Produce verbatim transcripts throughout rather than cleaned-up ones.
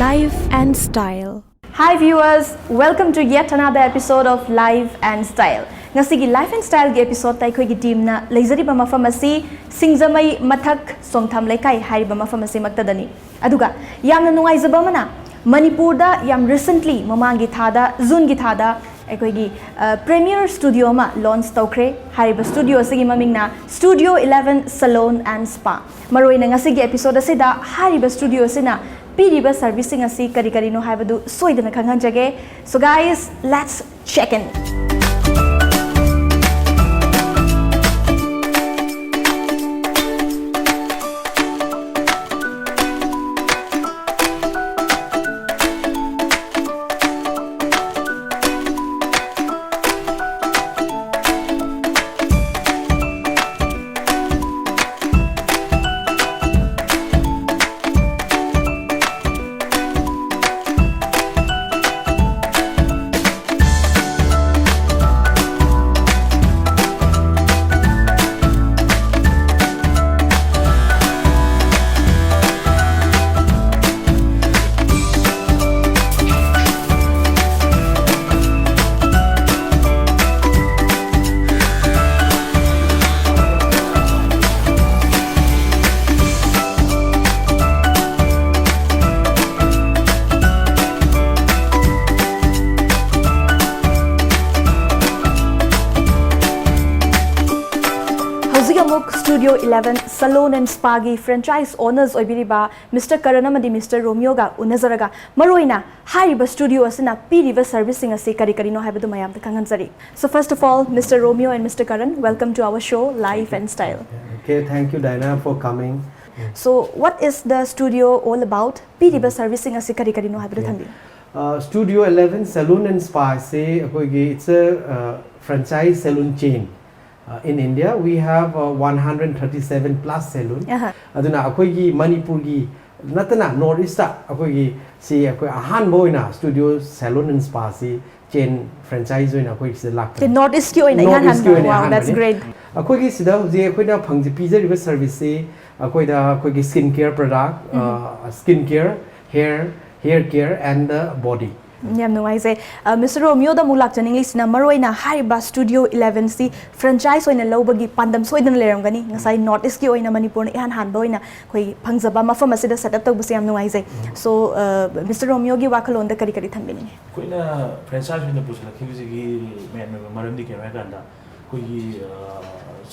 Life and Style. Hi viewers, welcome to yet another episode of Life and Style. ꯉꯁꯤꯒꯤ Life and Styleꯒꯤ episodeꯇ ꯑꯩꯈꯣꯏꯒꯤ teamꯅ ꯂꯩꯖꯔꯤꯕ ꯃꯐꯝ ꯑꯁꯤ ꯁꯤꯡꯖꯃꯩ ꯃꯊꯛ ꯁꯣꯡꯊꯥꯝ ꯂꯩꯀꯥꯏ ꯍꯥꯏꯔꯤꯕ ꯃꯐꯝ ꯑꯁꯤꯃꯛꯇꯗꯅꯤ꯫ ꯑꯗꯨꯒ ꯌꯥꯝꯅ ꯅꯨꯡꯉꯥꯏꯖꯕ ꯑꯃꯅ, ꯃꯅꯤꯄꯨꯔꯗ ꯌꯥꯝ recently, ꯃꯃꯥꯡꯒꯤ ꯊꯥꯗ, Juneꯒꯤ ꯊꯥꯗ, ꯑꯩꯈꯣꯏꯒꯤ, ꯑ, premier studio ꯑꯃ launch ꯇꯧꯈ꯭ꯔꯦ꯫ ꯍꯥꯏꯔꯤꯕ studio ꯑꯁꯤꯒꯤ ꯃꯃꯤꯡꯅ Studio eleven Salon and Spa꯫ ꯃꯔꯨꯑꯣꯏꯅ ꯉꯁꯤꯒꯤ episode ꯑꯁꯤꯗ ꯍꯥꯏꯔꯤꯕ studio ꯑꯁꯤꯅ ꯄꯤꯔꯤꯕ serviceꯁꯤꯡ ꯑꯁꯤ ꯀꯔꯤ ꯀꯔꯤꯅꯣ ꯍꯥꯏꯕꯗꯨ ꯁꯣꯏꯗꯅ ꯈꯪꯍꯟꯖꯒꯦ꯫ So guys, let's check in. ꯍꯧꯖꯤꯛ ꯑꯃꯨꯛ Studio eleven Salon and Spaꯒꯤ franchise owners ꯑꯣꯏꯕꯤꯔꯤꯕ Mister Karan ꯑꯃꯗꯤ Mister Romeoꯒ ꯎꯅꯖꯔꯒ, ꯃꯔꯨꯑꯣꯏꯅ ꯍꯥꯏꯔꯤꯕ studio ꯑꯁꯤꯅ ꯄꯤꯔꯤꯕ serviceꯁꯤꯡ ꯑꯁꯤ ꯀꯔꯤ ꯀꯔꯤꯅꯣ ꯍꯥꯏꯕꯗꯨ ꯃꯌꯥꯝꯗ ꯈꯪꯍꯟꯖꯔꯤ꯫ So first of all, Mister Romeo and Mister Karan, welcome to our show, Life and Style. Okay, thank you, Diana, for coming. So, what is the studio all about? ꯄꯤꯔꯤꯕ serviceꯁꯤꯡ ꯑꯁꯤ ꯀꯔꯤ ꯀꯔꯤꯅꯣ ꯍꯥꯏꯕꯗꯨ ꯊꯝꯕꯤꯌꯨ꯫ Uh, Studio eleven Salon and Spa ꯑꯁꯤ ꯑꯩꯈꯣꯏꯒꯤ, it's a, uh, franchise salon chain. Uh, in India, we have, uh, one hundred thirty-seven plus salon. ꯑꯍ꯫ ꯑꯗꯨꯅ ꯑꯩꯈꯣꯏꯒꯤ ꯃꯅꯤꯄꯨꯔꯒꯤ ꯅꯠꯇꯅ ꯅꯣꯔꯠ ꯏꯁꯇ ꯑꯩꯈꯣꯏꯒꯤ ꯁꯤ ꯑꯩꯈꯣꯏ ꯑꯍꯥꯟꯕ ꯑꯣꯏꯅ ꯁ꯭ꯇꯨꯗꯤꯑꯣ ꯁꯦꯂꯨꯟ ꯑꯦꯟ ꯁ꯭ꯄꯥꯁꯤ ꯆꯦꯟ ꯐ꯭ꯔꯦꯟꯆꯥꯏꯖ ꯑꯣꯏꯅ ꯑꯩꯈꯣꯏ ꯁꯤꯗ ꯂꯥꯛꯄꯅꯤ꯫ ꯅꯣꯔꯠ ꯏꯁꯀꯤ ꯑꯣꯏꯅ ꯏꯍꯥꯟ ꯅꯣꯔꯠ ꯏꯁꯀꯤ ꯍꯥꯟꯕ ꯑꯣꯏꯅ wow, that's ꯑꯍꯥꯟꯕꯅꯤ꯫ great. ꯑꯩꯈꯣꯏꯒꯤ ꯁꯤꯗ ꯍꯧꯖꯤꯛ ꯑꯩꯈꯣꯏꯅ ꯐꯪꯖ ꯄꯤꯖꯔꯤꯕ ꯁꯔꯚꯤꯁꯁꯤ ꯑꯩꯈꯣꯏꯗ ꯑꯩꯈꯣꯏꯒꯤ skin care product, skin care, hair, hair care and the body. ꯌꯥꯝ ꯅꯨꯡꯉꯥꯏꯖꯩ꯫ ꯃꯤꯁꯇꯔ ꯔꯣꯃꯤꯌꯣꯗ ꯑꯃꯨꯛ ꯂꯥꯛꯆꯅꯤꯡꯂꯤꯁꯤꯅ ꯃꯔꯨꯑꯣꯏꯅ ꯍꯥꯏꯔꯤꯕ ꯁ꯭ꯇꯨꯗꯤꯑꯣ ꯏꯂꯦꯚꯦꯟꯁꯤ ꯐ꯭ꯔꯦꯟꯆꯥꯏꯖ ꯑꯣꯏꯅ ꯂꯧꯕꯒꯤ ꯄꯥꯟꯗꯝ ꯁꯣꯏꯗꯅ ꯂꯩꯔꯝꯒꯅꯤ꯫ ꯉꯁꯥꯏ ꯅꯣꯔꯠ ꯏꯁꯀꯤ ꯑꯣꯏꯅ ꯃꯅꯤꯄꯨꯔꯅ ꯏꯍꯥꯟ ꯍꯥꯟꯕ ꯑꯣꯏꯅ ꯑꯩꯈꯣꯏ ꯐꯪꯖꯕ ꯃꯐꯝ ꯑꯁꯤꯗ ꯁꯦꯠ ꯑꯞ ꯇꯧꯕꯁꯦ ꯌꯥꯝ ꯅꯨꯡꯉꯥꯏꯖꯩ꯫ ꯁꯣ ꯃꯤꯁꯇꯔ ꯔꯣꯃꯤꯌꯣꯒꯤ ꯋꯥꯈꯜꯂꯣꯟꯗ ꯀꯔꯤ ꯀꯔꯤ ꯊꯝꯕꯤꯅꯤꯡꯉꯤ? ꯑꯩꯈꯣꯏꯅ ꯐ꯭ꯔꯦꯟꯆꯥꯏꯖ ꯑꯣꯏꯅ ꯄꯨꯁꯤꯜꯂꯛꯈꯤꯕꯁꯤꯒꯤ ꯃꯦꯟ ꯑꯣꯏꯕ ꯃꯔꯝꯗꯤ ꯀꯩꯅꯣ ꯍꯥꯏꯀꯥꯟꯗ ꯑꯩꯈꯣꯏꯒꯤ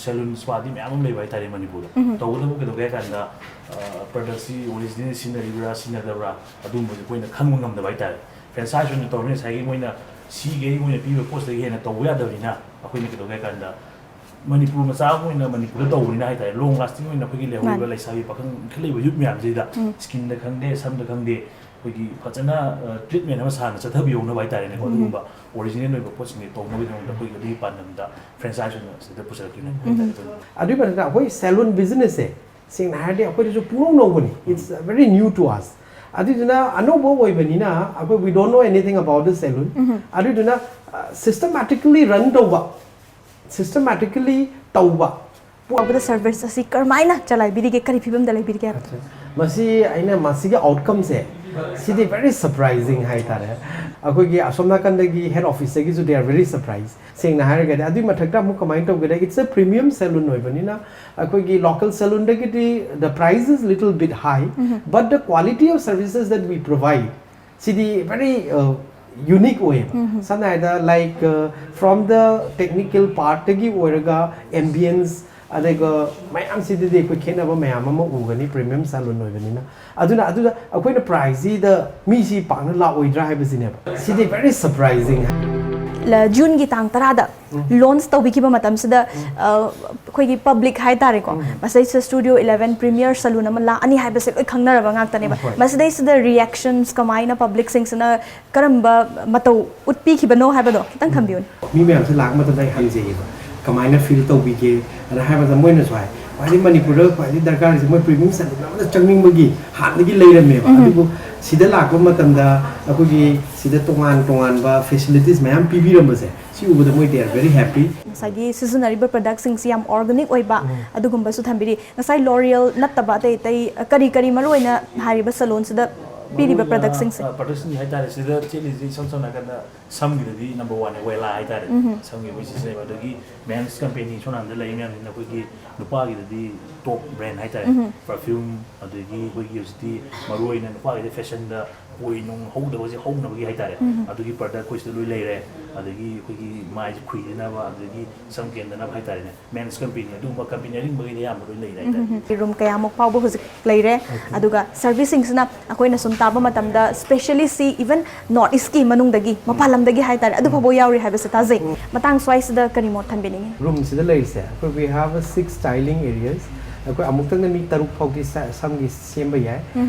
ꯁꯦꯂꯨꯟ ꯁ꯭ꯄꯥꯗꯤ ꯃꯌꯥꯝ ꯑꯃ ꯂꯩꯕ ꯍꯥꯏꯇꯥꯔꯦ ꯃꯅꯤꯄꯨꯔꯗ꯫ ꯇꯧꯕꯇꯕꯨ ꯀꯩꯗꯧꯒꯦ ꯍꯥꯏ ꯀꯥꯟꯗ ꯄ꯭ꯔꯗꯛꯁꯤ ꯑꯣꯔꯤꯖꯤꯅꯦꯜ ꯁꯤꯖꯤꯟꯅꯔꯤꯕ꯭ꯔꯥ ꯁꯤꯖꯤꯟꯅꯗꯕ꯭ꯔꯥ ꯑꯗꯨꯒꯨꯝꯕꯁꯦ ꯑꯩꯈꯣꯏꯅ ꯈꯪꯕ ꯉꯝꯗꯕ ꯍꯥꯏꯇꯥꯔꯦ꯫ ꯐ꯭ꯔꯦꯟꯆꯥꯏꯖ ꯑꯣꯏꯅ ꯇꯧꯔꯅꯤ ꯉꯁꯥꯏꯒꯤ ꯃꯣꯏꯅ ꯁꯤꯒꯤ ꯑꯩꯈꯣꯏꯅ ꯄꯤꯕ ꯄꯣꯠꯁꯤꯗꯒꯤ ꯍꯦꯟꯅ ꯇꯧꯕ ꯌꯥꯗꯕꯅꯤꯅ ꯑꯩꯈꯣꯏꯅ ꯀꯩꯗꯧꯒꯦ ꯍꯥꯏ ꯀꯥꯟꯗ ꯃꯅꯤꯄꯨꯔ ꯃꯆꯥ ꯑꯃ ꯑꯣꯏꯅ ꯃꯅꯤꯄꯨꯔꯗ ꯇꯧꯕꯅꯤꯅ ꯍꯥꯏꯇꯥꯔꯦ, ꯂꯣꯡ ꯂꯥꯁꯇꯤꯡ ꯑꯣꯏꯅ ꯑꯩꯈꯣꯏꯒꯤ ꯂꯩꯍꯧꯔꯤꯕ ꯃꯥꯅꯤ꯫ ꯂꯩꯁꯥꯕꯤ ꯄꯥꯈꯪ ꯏꯟꯈꯠꯂꯛꯏꯕ ꯌꯨꯠ ꯃꯌꯥꯝꯁꯤꯗ ꯁ꯭ꯀꯤꯟꯗ ꯈꯪꯗꯦ ꯁꯝꯗ ꯈꯪꯗꯦ ꯑꯩꯈꯣꯏꯒꯤ ꯐꯖꯅ ꯇ꯭ꯔꯤꯠꯃꯦꯟ ꯑꯃ ꯁꯥꯡꯅ ꯆꯠꯊꯕꯤꯍꯧꯅꯕ ꯍꯥꯏꯇꯥꯔꯦꯅꯦꯀꯣ꯫ ꯑꯗꯨꯒꯨꯝꯕ ꯑꯣꯔꯤꯖꯤꯅꯦꯜ ꯑꯣꯏꯕ ꯄꯣꯠꯁꯤꯡꯁꯦ ꯇꯧꯅꯕꯒꯤꯗꯃꯛꯇ ꯑꯩꯈꯣꯏꯒꯤ ꯑꯗꯨꯒꯤ ꯄꯥꯟꯗꯝꯗ ꯐ꯭ꯔꯦꯟꯆꯥꯏꯖ ꯑꯣꯏꯅ ꯁꯤꯗ ꯄꯨꯁꯤꯜꯂꯛꯈꯤꯕꯅꯦ ꯍꯥꯏꯇꯥꯔꯦ꯫ ꯑꯗꯨꯒꯤ ꯃꯊꯛꯇ ꯑꯩꯈꯣꯏ ꯁꯦꯂꯨꯟ ꯕꯤꯖꯤꯅꯦꯁꯁꯦ ꯁꯦꯡꯅ ꯍꯥꯏꯔꯗꯤ ꯑꯩꯈꯣꯏꯗꯁꯨ ꯄꯨꯡꯅꯧ ꯅꯧꯕꯅꯤ, it's very new to us. ꯑꯗꯨꯗꯨꯅ ꯑꯅꯧꯕ ꯑꯣꯏꯕꯅꯤꯅ ꯑꯩꯈꯣꯏ we don't know anything about the salon. ꯑꯗꯨꯗꯨꯅ systematically run ꯇꯧꯕ, systematically ꯇꯧꯕ ꯇꯧꯕꯗ ꯁꯔꯚꯤꯁ ꯑꯁꯤ ꯀꯔꯝꯍꯥꯏꯅ ꯆꯂꯥꯏꯕꯤꯔꯤꯒꯦ, ꯀꯔꯤ ꯐꯤꯕꯝꯗ ꯂꯩꯕꯤꯔꯤꯒꯦ ꯍꯥꯏꯕꯗꯣ? ꯃꯁꯤ ꯑꯩꯅ ꯃꯁꯤꯒꯤ ꯑꯥꯎꯠꯀꯝꯁꯦ ꯁꯤꯗꯤ very surprising ꯍꯥꯏꯇꯥꯔꯦ꯫ ꯑꯩꯈꯣꯏꯒꯤ ꯑꯁꯣꯝ ꯅꯥꯀꯟꯗꯒꯤ head ꯑꯣꯐꯤꯁꯇꯒꯤꯁꯨ they are very surprised. ꯁꯦꯡꯅ ꯍꯥꯏꯔꯒꯗꯤ ꯑꯗꯨꯒꯤ ꯃꯊꯛꯇ ꯑꯃꯨꯛ ꯀꯃꯥꯏꯅ ꯇꯧꯒꯦꯗ, it's a premium salon ꯑꯣꯏꯕꯅꯤꯅ ꯑꯩꯈꯣꯏꯒꯤ local ꯁꯦꯂꯨꯟꯗꯒꯤꯗꯤ the price is little bit high, but the quality of services that we provide ꯁꯤꯗꯤ very unique ꯑꯣꯏꯌꯦꯕ꯫ ꯁꯝꯅ ꯍꯥꯏꯔꯕꯗ like from the technical partꯇꯒꯤ ꯑꯣꯏꯔꯒ ambience ꯑꯗꯨꯒ ꯃꯌꯥꯝꯁꯤꯗꯗꯤ ꯑꯩꯈꯣꯏ ꯈꯦꯠꯅꯕ ꯃꯌꯥꯝ ꯑꯃ ꯎꯒꯅꯤ premium salon ꯑꯣꯏꯕꯅꯤꯅ꯫ ꯑꯗꯨꯅ ꯑꯗꯨꯗ ꯑꯩꯈꯣꯏꯅ ꯄ꯭ꯔꯥꯏꯖꯁꯤꯗ ꯃꯤꯁꯤ ꯄꯥꯛꯅ ꯂꯥꯛꯑꯣꯏꯗ꯭ꯔꯥ ꯍꯥꯏꯕꯁꯤꯅꯦꯕ꯫ ꯁꯤꯗꯤ very surprising꯫ ꯖꯨꯟꯒꯤ ꯇꯥꯡ ꯇꯔꯥꯗ ꯂꯣꯟꯆ ꯇꯧꯕꯤꯈꯤꯕ ꯃꯇꯝꯁꯤꯗ ꯑꯩꯈꯣꯏꯒꯤ ꯄꯕ꯭ꯂꯤꯛ ꯍꯥꯏꯇꯥꯔꯦꯀꯣ, ꯃꯁꯤꯗꯩꯁꯤꯗ ꯁ꯭ꯇꯨꯗꯤꯑꯣ ꯏꯂꯦꯚꯦꯟ ꯄ꯭ꯔꯤꯃꯤꯌꯔ ꯁꯦꯂꯨꯟ ꯑꯃ ꯂꯥꯛꯑꯅꯤ ꯍꯥꯏꯕꯁꯦ ꯂꯣꯏ ꯈꯪꯅꯔꯕ ꯉꯥꯛꯇꯅꯦꯕ꯫ ꯍꯣꯏ꯫ ꯃꯁꯤꯗꯩꯁꯤꯗ ꯔꯤꯌꯦꯛꯁꯟꯁ ꯀꯃꯥꯏꯅ ꯄꯕ꯭ꯂꯤꯛꯁꯤꯡꯁꯤꯅ ꯀꯔꯝꯕ ꯃꯇꯧ ꯎꯠꯄꯤꯈꯤꯕꯅꯣ ꯍꯥꯏꯕꯗꯣ ꯈꯤꯇꯪ ꯊꯝꯕꯤꯌꯨꯅꯦ꯫ ꯃꯤ ꯃꯌꯥꯝꯁꯦ ꯂꯥꯛꯄ ꯃꯇꯝꯗ ꯑꯩ ꯍꯪꯖꯩꯌꯦꯕ, ꯀꯃꯥꯏꯅ ꯐꯤꯜ ꯇꯧꯕꯤꯒꯦ ꯑꯗ ꯍꯥꯏꯕꯗ ꯃꯣꯏꯅꯁꯨ ꯍꯥꯏ, ꯈ꯭ꯋꯥꯏꯗꯒꯤ ꯃꯅꯤꯄꯨꯔꯗ ꯈ꯭ꯋꯥꯏꯗꯒꯤ ꯗꯔꯀꯥꯔ ꯑꯣꯏꯔꯤꯁꯦ ꯃꯣꯏ premium salon ꯑꯃꯗ ꯆꯪꯅꯤꯡꯕꯒꯤ ꯍꯥꯟꯅꯗꯒꯤ ꯂꯩꯔꯝꯃꯦꯕ꯫ ꯑꯗꯨꯕꯨ ꯁꯤꯗ ꯂꯥꯛꯄ ꯃꯇꯝꯗ ꯑꯩꯈꯣꯏꯒꯤ ꯁꯤꯗ ꯇꯣꯉꯥꯟ ꯇꯣꯉꯥꯟꯕ facilities ꯃꯌꯥꯝ ꯄꯤꯕꯤꯔꯝꯕꯁꯦ, ꯁꯤ ꯎꯕꯗ ꯃꯣꯏ they are very happy꯫ ꯉꯁꯥꯏꯒꯤ ꯁꯤꯖꯤꯟꯅꯔꯤꯕ productꯁꯤꯡꯁꯤ ꯌꯥꯝ organic ꯑꯣꯏꯕ ꯑꯗꯨꯒꯨꯝꯕꯁꯨ ꯊꯝꯕꯤꯔꯤ꯫ ꯉꯁꯥꯏ L'Oreal ꯅꯠꯇꯕ ꯑꯇꯩ ꯑꯇꯩ ꯀꯔꯤ ꯀꯔꯤ ꯃꯔꯨꯑꯣꯏꯅ ꯍꯥꯏꯔꯤꯕ salonꯁꯤꯗ ꯄꯤꯔꯤꯕ productꯁꯤꯡꯁꯦ? ꯄ꯭ꯔꯗꯛꯁꯤꯡ ꯍꯥꯏꯇꯥꯔꯦ ꯁꯤꯗ ꯆꯦꯜꯂꯤꯁꯦ ꯏꯁꯝ ꯁꯝꯅ ꯍꯥꯏꯔꯀꯥꯟꯗ ꯁꯝꯒꯤꯗꯗꯤ number one ꯅꯦ, Wella ꯍꯥꯏꯇꯥꯔꯦ꯫ ꯁꯝꯒꯤ ꯑꯩꯈꯣꯏ ꯁꯤꯖꯤꯟꯅꯩꯕ꯫ ꯑꯗꯒꯤ men's company ꯁꯣꯝ ꯅꯥꯀꯟꯗ ꯂꯩꯔꯤ ꯃꯌꯥꯝꯁꯤꯅ ꯑꯩꯈꯣꯏꯒꯤ ꯅꯨꯄꯥꯒꯤꯗꯗꯤ top brand ꯍꯥꯏꯇꯥꯔꯦ꯫ Perfume, ꯑꯗꯒꯤ ꯑꯩꯈꯣꯏꯒꯤ ꯍꯧꯖꯤꯛꯇꯤ ꯃꯔꯨꯑꯣꯏꯅ ꯅꯨꯄꯥꯒꯤꯗꯤ fashionꯗ ꯀꯣꯏ ꯅꯨꯡ ꯍꯧꯗꯕꯁꯦ ꯍꯧꯅꯕꯒꯤ ꯍꯥꯏꯇꯥꯔꯦ꯫ ꯑꯗꯨꯒꯤ product ꯑꯩꯈꯣꯏ ꯁꯤꯗ ꯂꯣꯏ ꯂꯩꯔꯦ꯫ ꯑꯗꯒꯤ ꯑꯩꯈꯣꯏꯒꯤ ꯃꯥꯏꯁꯦ ꯈꯨꯏꯗꯅꯕ, ꯑꯗꯒꯤ ꯁꯝ ꯀꯦꯟꯗꯅꯕ ꯍꯥꯏꯇꯥꯔꯦꯅꯦ, men's company ꯑꯗꯨꯒꯨꯝꯕ company ꯑꯔꯤꯡꯕꯈꯩꯗꯤ ꯑꯌꯥꯝꯕ ꯂꯣꯏ ꯂꯩꯔꯦ ꯍꯥꯏꯇꯥꯔꯦ꯫ Room ꯀꯌꯥꯃꯨꯛ ꯐꯥꯎꯕ ꯍꯧꯖꯤꯛ ꯂꯩꯔꯦ꯫ ꯑꯗꯨꯒ servicingꯁꯤꯅ ꯑꯩꯈꯣꯏꯅ ꯁꯨꯝ ꯇꯥꯕ ꯃꯇꯝꯗ specialistꯁꯤ even North Eastꯀꯤ ꯃꯅꯨꯡꯗꯒꯤ, ꯃꯄꯥꯟ ꯂꯝꯗꯒꯤ ꯍꯥꯏꯇꯥꯔꯦ, ꯑꯗꯨ ꯐꯥꯎꯕ ꯌꯥꯎꯔꯤ ꯍꯥꯏꯕꯁꯦ ꯇꯥꯖꯩ꯫ ꯃꯇꯥꯡ ꯁ꯭ꯋꯥꯏꯁꯤꯗ ꯀꯔꯤ ꯃꯣꯠ ꯊꯝꯕꯤꯅꯤꯡꯉꯤ? Roomꯁꯤꯗ ꯂꯩꯔꯤꯁꯦ ꯑꯩꯈꯣꯏ we have a six styling areas꯫ ꯑꯩꯈꯣꯏ ꯑꯃꯨꯛꯇꯪꯗ ꯃꯤ ꯇꯔꯨꯛ ꯐꯥꯎꯗꯤ ꯁ- ꯁꯝꯒꯤ ꯁꯦꯝꯕ ꯌꯥꯏ꯫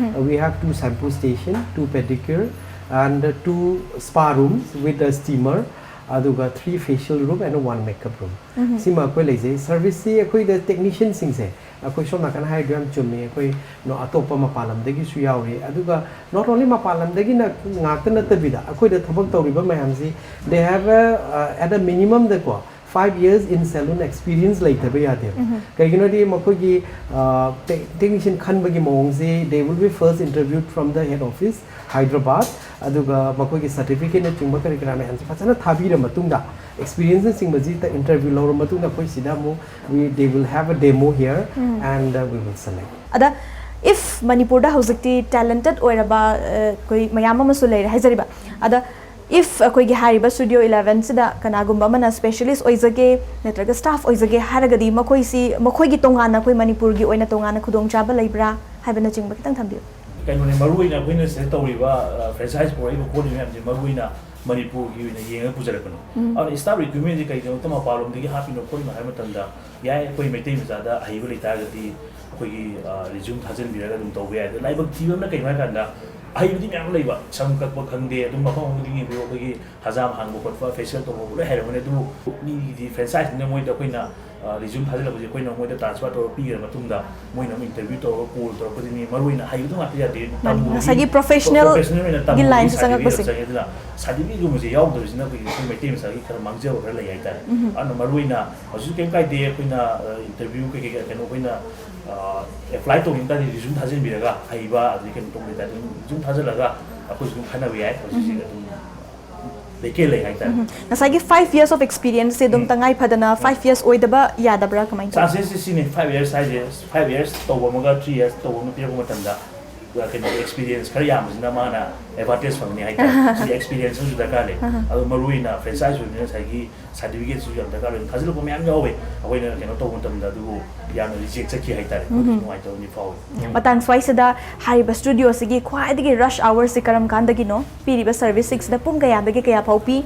We have two shampoo station, two pedicure and two spa rooms with a steamer, ꯑꯗꯨꯒ three facial room and one makeup room꯫ ꯁꯤꯃ ꯑꯩꯈꯣꯏ ꯂꯩꯖꯩ꯫ Serviceꯁꯤ ꯑꯩꯈꯣꯏꯗ technicianꯁꯤꯡꯁꯦ ꯑꯩꯈꯣꯏ ꯁꯣꯝ ꯅꯥꯀꯟ ꯍꯥꯏꯔꯤꯗꯣ ꯌꯥꯝ ꯆꯨꯝꯃꯤ꯫ ꯑꯩꯈꯣꯏ ꯅꯣ- ꯑꯇꯣꯞꯄ ꯃꯄꯥꯟ ꯂꯝꯗꯒꯤꯁꯨ ꯌꯥꯎꯔꯤ꯫ ꯑꯗꯨꯒ not only ꯃꯄꯥꯟ ꯂꯝꯗꯒꯤꯅ ꯉꯥꯛꯇ ꯅꯠꯇꯕꯤꯗ ꯑꯩꯈꯣꯏꯗ ꯊꯕꯛ ꯇꯧꯔꯤꯕ ꯃꯌꯥꯝꯁꯤ they have a, uh, at a minimumꯗꯀꯣ five years in salon experience ꯂꯩꯇꯕ ꯌꯥꯗꯦꯕ꯫ ꯀꯩꯒꯤꯅꯣꯗꯤ ꯃꯈꯣꯏꯒꯤ technician ꯈꯟꯕꯒꯤ ꯃꯑꯣꯡꯁꯤ they will be first interviewed from the head office Hyderabad, ꯑꯗꯨꯒ ꯃꯈꯣꯏꯒꯤ certificateꯅꯆꯤꯡꯕ ꯀꯔꯤ ꯀꯔꯥ ꯃꯌꯥꯝꯁꯦ ꯐꯖꯅ ꯊꯥꯕꯤꯔ ꯃꯇꯨꯡꯗ, experienceꯅꯆꯤꯡꯕꯁꯤꯗ interview ꯂꯧꯔ ꯃꯇꯨꯡꯗ ꯑꯩꯈꯣꯏ ꯁꯤꯗ ꯑꯃꯨꯛ we they will have a demo here and uh, we will select꯫ ꯑꯗ if ꯃꯅꯤꯄꯨꯔꯗ ꯍꯧꯖꯤꯛꯇꯤ talented ꯑꯣꯏꯔꯕ ꯑ, ꯑꯩꯈꯣꯏ ꯃꯌꯥꯝ ꯑꯃꯁꯨ ꯂꯩꯔꯦ ꯍꯥꯏꯖꯔꯤꯕ, ꯑꯗ if ꯑꯩꯈꯣꯏꯒꯤ ꯍꯥꯏꯔꯤꯕ Studio Elevenꯁꯤꯗ ꯀꯅꯥꯒꯨꯝꯕ ꯑꯃꯅ specialist ꯑꯣꯏꯖꯒꯦ ꯅꯠꯇ꯭ꯔꯒ staff ꯑꯣꯏꯖꯒꯦ ꯍꯥꯏꯔꯒꯗꯤ ꯃꯈꯣꯏꯁꯤ ꯃꯈꯣꯏꯒꯤ ꯇꯣꯉꯥꯟꯅ ꯑꯩꯈꯣꯏ ꯃꯅꯤꯄꯨꯔꯒꯤ ꯑꯣꯏꯅ ꯇꯣꯉꯥꯟꯅ ꯈꯨꯗꯣꯡꯆꯥꯕ ꯂꯩꯕ꯭ꯔꯥ ꯍꯥꯏꯕꯅꯆꯤꯡꯕ ꯈꯤꯇꯪ ꯊꯝꯕꯤꯌꯨ꯫ ꯀꯩꯅꯣꯅꯦ, ꯃꯔꯨ ꯑꯣꯏꯅ ꯑꯩꯈꯣꯏꯅ ꯁꯤꯗ ꯇꯧꯔꯤꯕ franchise ꯄꯨꯔꯛꯏꯕ ꯈꯣꯠꯂꯤꯕ ꯃꯌꯥꯝꯁꯦ ꯃꯔꯨ ꯑꯣꯏꯅ ꯃꯅꯤꯄꯨꯔꯒꯤ ꯑꯣꯏꯅ ꯌꯦꯡꯉꯒ ꯄꯨꯖꯔꯛꯄꯅꯤ꯫ ꯑꯗꯨꯅ staff recruitmentꯁꯦ ꯀꯩꯒꯤꯗꯃꯛꯇ ꯃꯄꯥꯟꯂꯣꯝꯗꯒꯤ ꯍꯥꯞꯄꯤꯅꯣ ꯈꯣꯠꯂꯤꯅꯣ ꯍꯥꯏꯕ ꯃꯇꯝꯗ, ꯌꯥꯏ, ꯑꯩꯈꯣꯏ ꯃꯩꯇꯩ ꯃꯆꯥꯗ ꯑꯍꯩꯕ ꯂꯩꯇꯥꯔꯒꯗꯤ ꯑꯩꯈꯣꯏꯒꯤ resume ꯊꯥꯖꯤꯟꯕꯤꯔꯒ ꯑꯗꯨꯝ ꯇꯧꯕ ꯌꯥꯏ꯫ ꯑꯗꯣ ꯂꯥꯏꯕꯛ ꯊꯤꯕ ꯑꯃꯅ ꯀꯩꯅꯣ ꯍꯥꯏ ꯀꯥꯟꯗ ꯑꯍꯩꯕꯗꯤ ꯃꯌꯥꯝ ꯑꯃ ꯂꯩꯕ, ꯁꯝ ꯀꯛꯄ ꯈꯪꯗꯦ, ꯑꯗꯨꯝ ꯃꯐꯝ ꯑꯃꯗꯒꯤ ꯌꯦꯡꯕꯤꯌꯨ, ꯑꯩꯈꯣꯏꯒꯤ ꯍꯖꯥꯝ ꯍꯥꯡꯕ ꯈꯣꯠꯄ, ꯐꯦꯁꯤꯌꯦꯜ ꯇꯧꯕ ꯂꯣꯏ ꯍꯩꯔꯝꯒꯅꯤ꯫ ꯑꯗꯨꯕꯨ ꯃꯤꯒꯤꯗꯤ ꯐ꯭ꯔꯦꯟꯆꯥꯏꯁꯅꯤꯅ ꯃꯣꯏꯗ ꯑꯩꯈꯣꯏꯅ ꯔꯤꯖ꯭ꯌꯨꯝ ꯊꯥꯖꯤꯜꯂꯛꯄꯁꯦ ꯑꯩꯈꯣꯏꯅ ꯃꯣꯏꯗ ꯇ꯭ꯔꯥꯟꯁꯐꯔ ꯇꯧꯔꯒ ꯄꯤꯈ꯭ꯔ ꯃꯇꯨꯡꯗ ꯃꯣꯏꯅ ꯑꯃꯨꯛ ꯏꯟꯇꯔꯚ꯭ꯌꯨ ꯇꯧꯔꯒ ꯀꯣꯜ ꯇꯧꯔꯛꯄꯗꯨꯅꯤ꯫ ꯃꯔꯨ ꯑꯣꯏꯅ ꯍꯩꯕꯗꯣ ꯉꯥꯛꯇ ꯌꯥꯗꯦ꯫ ꯇꯝꯕꯒꯤ ꯉꯁꯥꯏꯒꯤ ꯄ꯭ꯔꯣꯐꯦꯁꯅꯦꯜꯒꯤ professional ꯑꯣꯏꯅ ꯇꯝꯕꯒꯤ ꯂꯥꯏꯟꯁꯦ ꯆꯪꯉꯛꯄꯁꯦ꯫ Certificate ꯆꯪꯉꯦ꯫ ꯑꯗꯨꯅ ꯁꯥꯔꯇꯤꯐꯤꯀꯦꯠꯀꯨꯝꯕꯁꯦ ꯌꯥꯎꯗꯕꯁꯤꯅ ꯑꯩꯈꯣꯏꯒꯤ ꯑꯩꯈꯣꯏ ꯃꯩꯇꯩ ꯃꯆꯥꯒꯤ ꯈꯔ ꯃꯥꯡꯖꯕ ꯈꯔ ꯂꯩ ꯍꯥꯏꯇꯥꯔꯦ꯫ ꯎꯝ꯫ ꯑꯗꯨꯅ ꯃꯔꯨ ꯑꯣꯏꯅ ꯍꯧꯖꯤꯛ ꯀꯩꯝ ꯀꯥꯏꯗꯦ, ꯑꯩꯈꯣꯏꯅ ꯏꯟꯇꯔꯚ꯭ꯌꯨ ꯀꯩꯀꯩ ꯀꯩꯅꯣ ꯑꯩꯈꯣꯏꯅ ꯑꯦꯄ꯭ꯂꯥꯏ ꯇꯧꯅꯤꯡ ꯇꯥꯔꯗꯤ ꯔꯤꯖ꯭ꯌꯨꯝ ꯊꯥꯖꯤꯟꯕꯤꯔꯒ ꯍꯩꯕ ꯑꯗꯨꯗꯒꯤ ꯀꯩꯅꯣ ꯇꯧꯕ ꯇꯥꯔꯗꯤ ꯑꯗꯨꯝ ꯔꯤꯖ꯭ꯌꯨꯝ ꯊꯥꯖꯤꯜꯂꯒ ꯑꯩꯈꯣꯏꯁꯨ ꯑꯗꯨꯝ ꯈꯟꯅꯕ ꯌꯥꯏ꯫ ꯍꯧꯖꯤꯛ ꯍꯧꯖꯤꯛ ꯎꯝ꯫ ꯑꯗꯨꯝ ꯚꯦꯀꯦꯟ ꯂꯩ ꯍꯥꯏꯇꯥꯔꯦ꯫ ꯎꯝ꯫ ꯉꯁꯥꯏꯒꯤ five years of experience ꯁꯦ ꯑꯗꯨꯝ ꯎꯝ꯫ ꯇꯉꯥꯏ ꯐꯗꯅ five years ꯑꯣꯏꯗꯕ ꯌꯥꯗꯕ꯭ꯔꯥ, ꯀꯃꯥꯏꯅ ꯇꯧꯏ? ꯆꯥꯟꯁꯦꯁꯁꯦ ꯁꯤꯅꯤ, five years ꯍꯥꯏꯁꯦ, five years ꯇꯧꯕ ꯑꯃꯒ three years ꯇꯧꯕ ꯑꯃ ꯄꯤꯔꯛꯄ ꯃꯇꯝꯗ, ꯑ, ꯀꯩꯅꯣ, ꯑꯦꯛꯁꯄꯤꯔꯤꯌꯦꯟꯁ ꯈꯔ ꯌꯥꯝꯕꯁꯤꯅ ꯃꯥꯅ ꯑꯦꯗꯚꯥꯟꯇꯦꯖ ꯐꯪꯅꯤ ꯍꯥꯏꯇꯥꯔꯦ꯫ ꯁꯤꯗꯤ ꯑꯦꯛꯁꯄꯤꯔꯤꯌꯦꯟꯁ ꯑꯃꯁꯨ ꯗꯔꯀꯥꯔ ꯂꯩ꯫ ꯑꯍ꯫ ꯑꯗꯣ ꯃꯔꯨ ꯑꯣꯏꯅ ꯐ꯭ꯔꯦꯟꯆꯥꯏꯖ ꯑꯣꯏꯕꯅꯤꯅ ꯉꯁꯥꯏꯒꯤ ꯁꯥꯔꯇꯤꯐꯤꯀꯦꯠꯁꯨ ꯌꯥꯝ ꯗꯔꯀꯥꯔ ꯑꯣꯏ꯫ ꯊꯥꯖꯤꯜꯂꯛꯄ ꯃꯌꯥꯝ ꯌꯥꯎꯋꯦ, ꯑꯩꯈꯣꯏꯅ ꯀꯩꯅꯣ ꯇꯧꯕ ꯃꯇꯝꯗ ꯑꯗꯨꯕꯨ ꯌꯥꯝꯅ ꯔꯤꯖꯦꯛ ꯆꯠꯈꯤ ꯍꯥꯏꯇꯥꯔꯦ꯫ ꯎꯝ꯫ ꯅꯨꯡꯉꯥꯏꯇꯕꯗꯤ ꯐꯥꯎꯋꯤ꯫ ꯃꯇꯥꯡ ꯁ꯭ꯋꯥꯏꯁꯤꯗ ꯍꯥꯏꯔꯤꯕ ꯁ꯭ꯇꯨꯗꯤꯑꯣꯁꯤꯒꯤ ꯈ꯭ꯋꯥꯏꯗꯒꯤ ꯔꯁ ꯑꯋꯥꯔꯁꯤ ꯀꯔꯝ ꯀꯥꯟꯗꯒꯤꯅꯣ? ꯄꯤꯔꯤꯕ ꯁꯔꯚꯤꯁꯁꯤꯡꯁꯤꯗ ꯄꯨꯡ ꯀꯌꯥꯗꯒꯤ ꯀꯌꯥ ꯐꯥꯎ ꯄꯤ?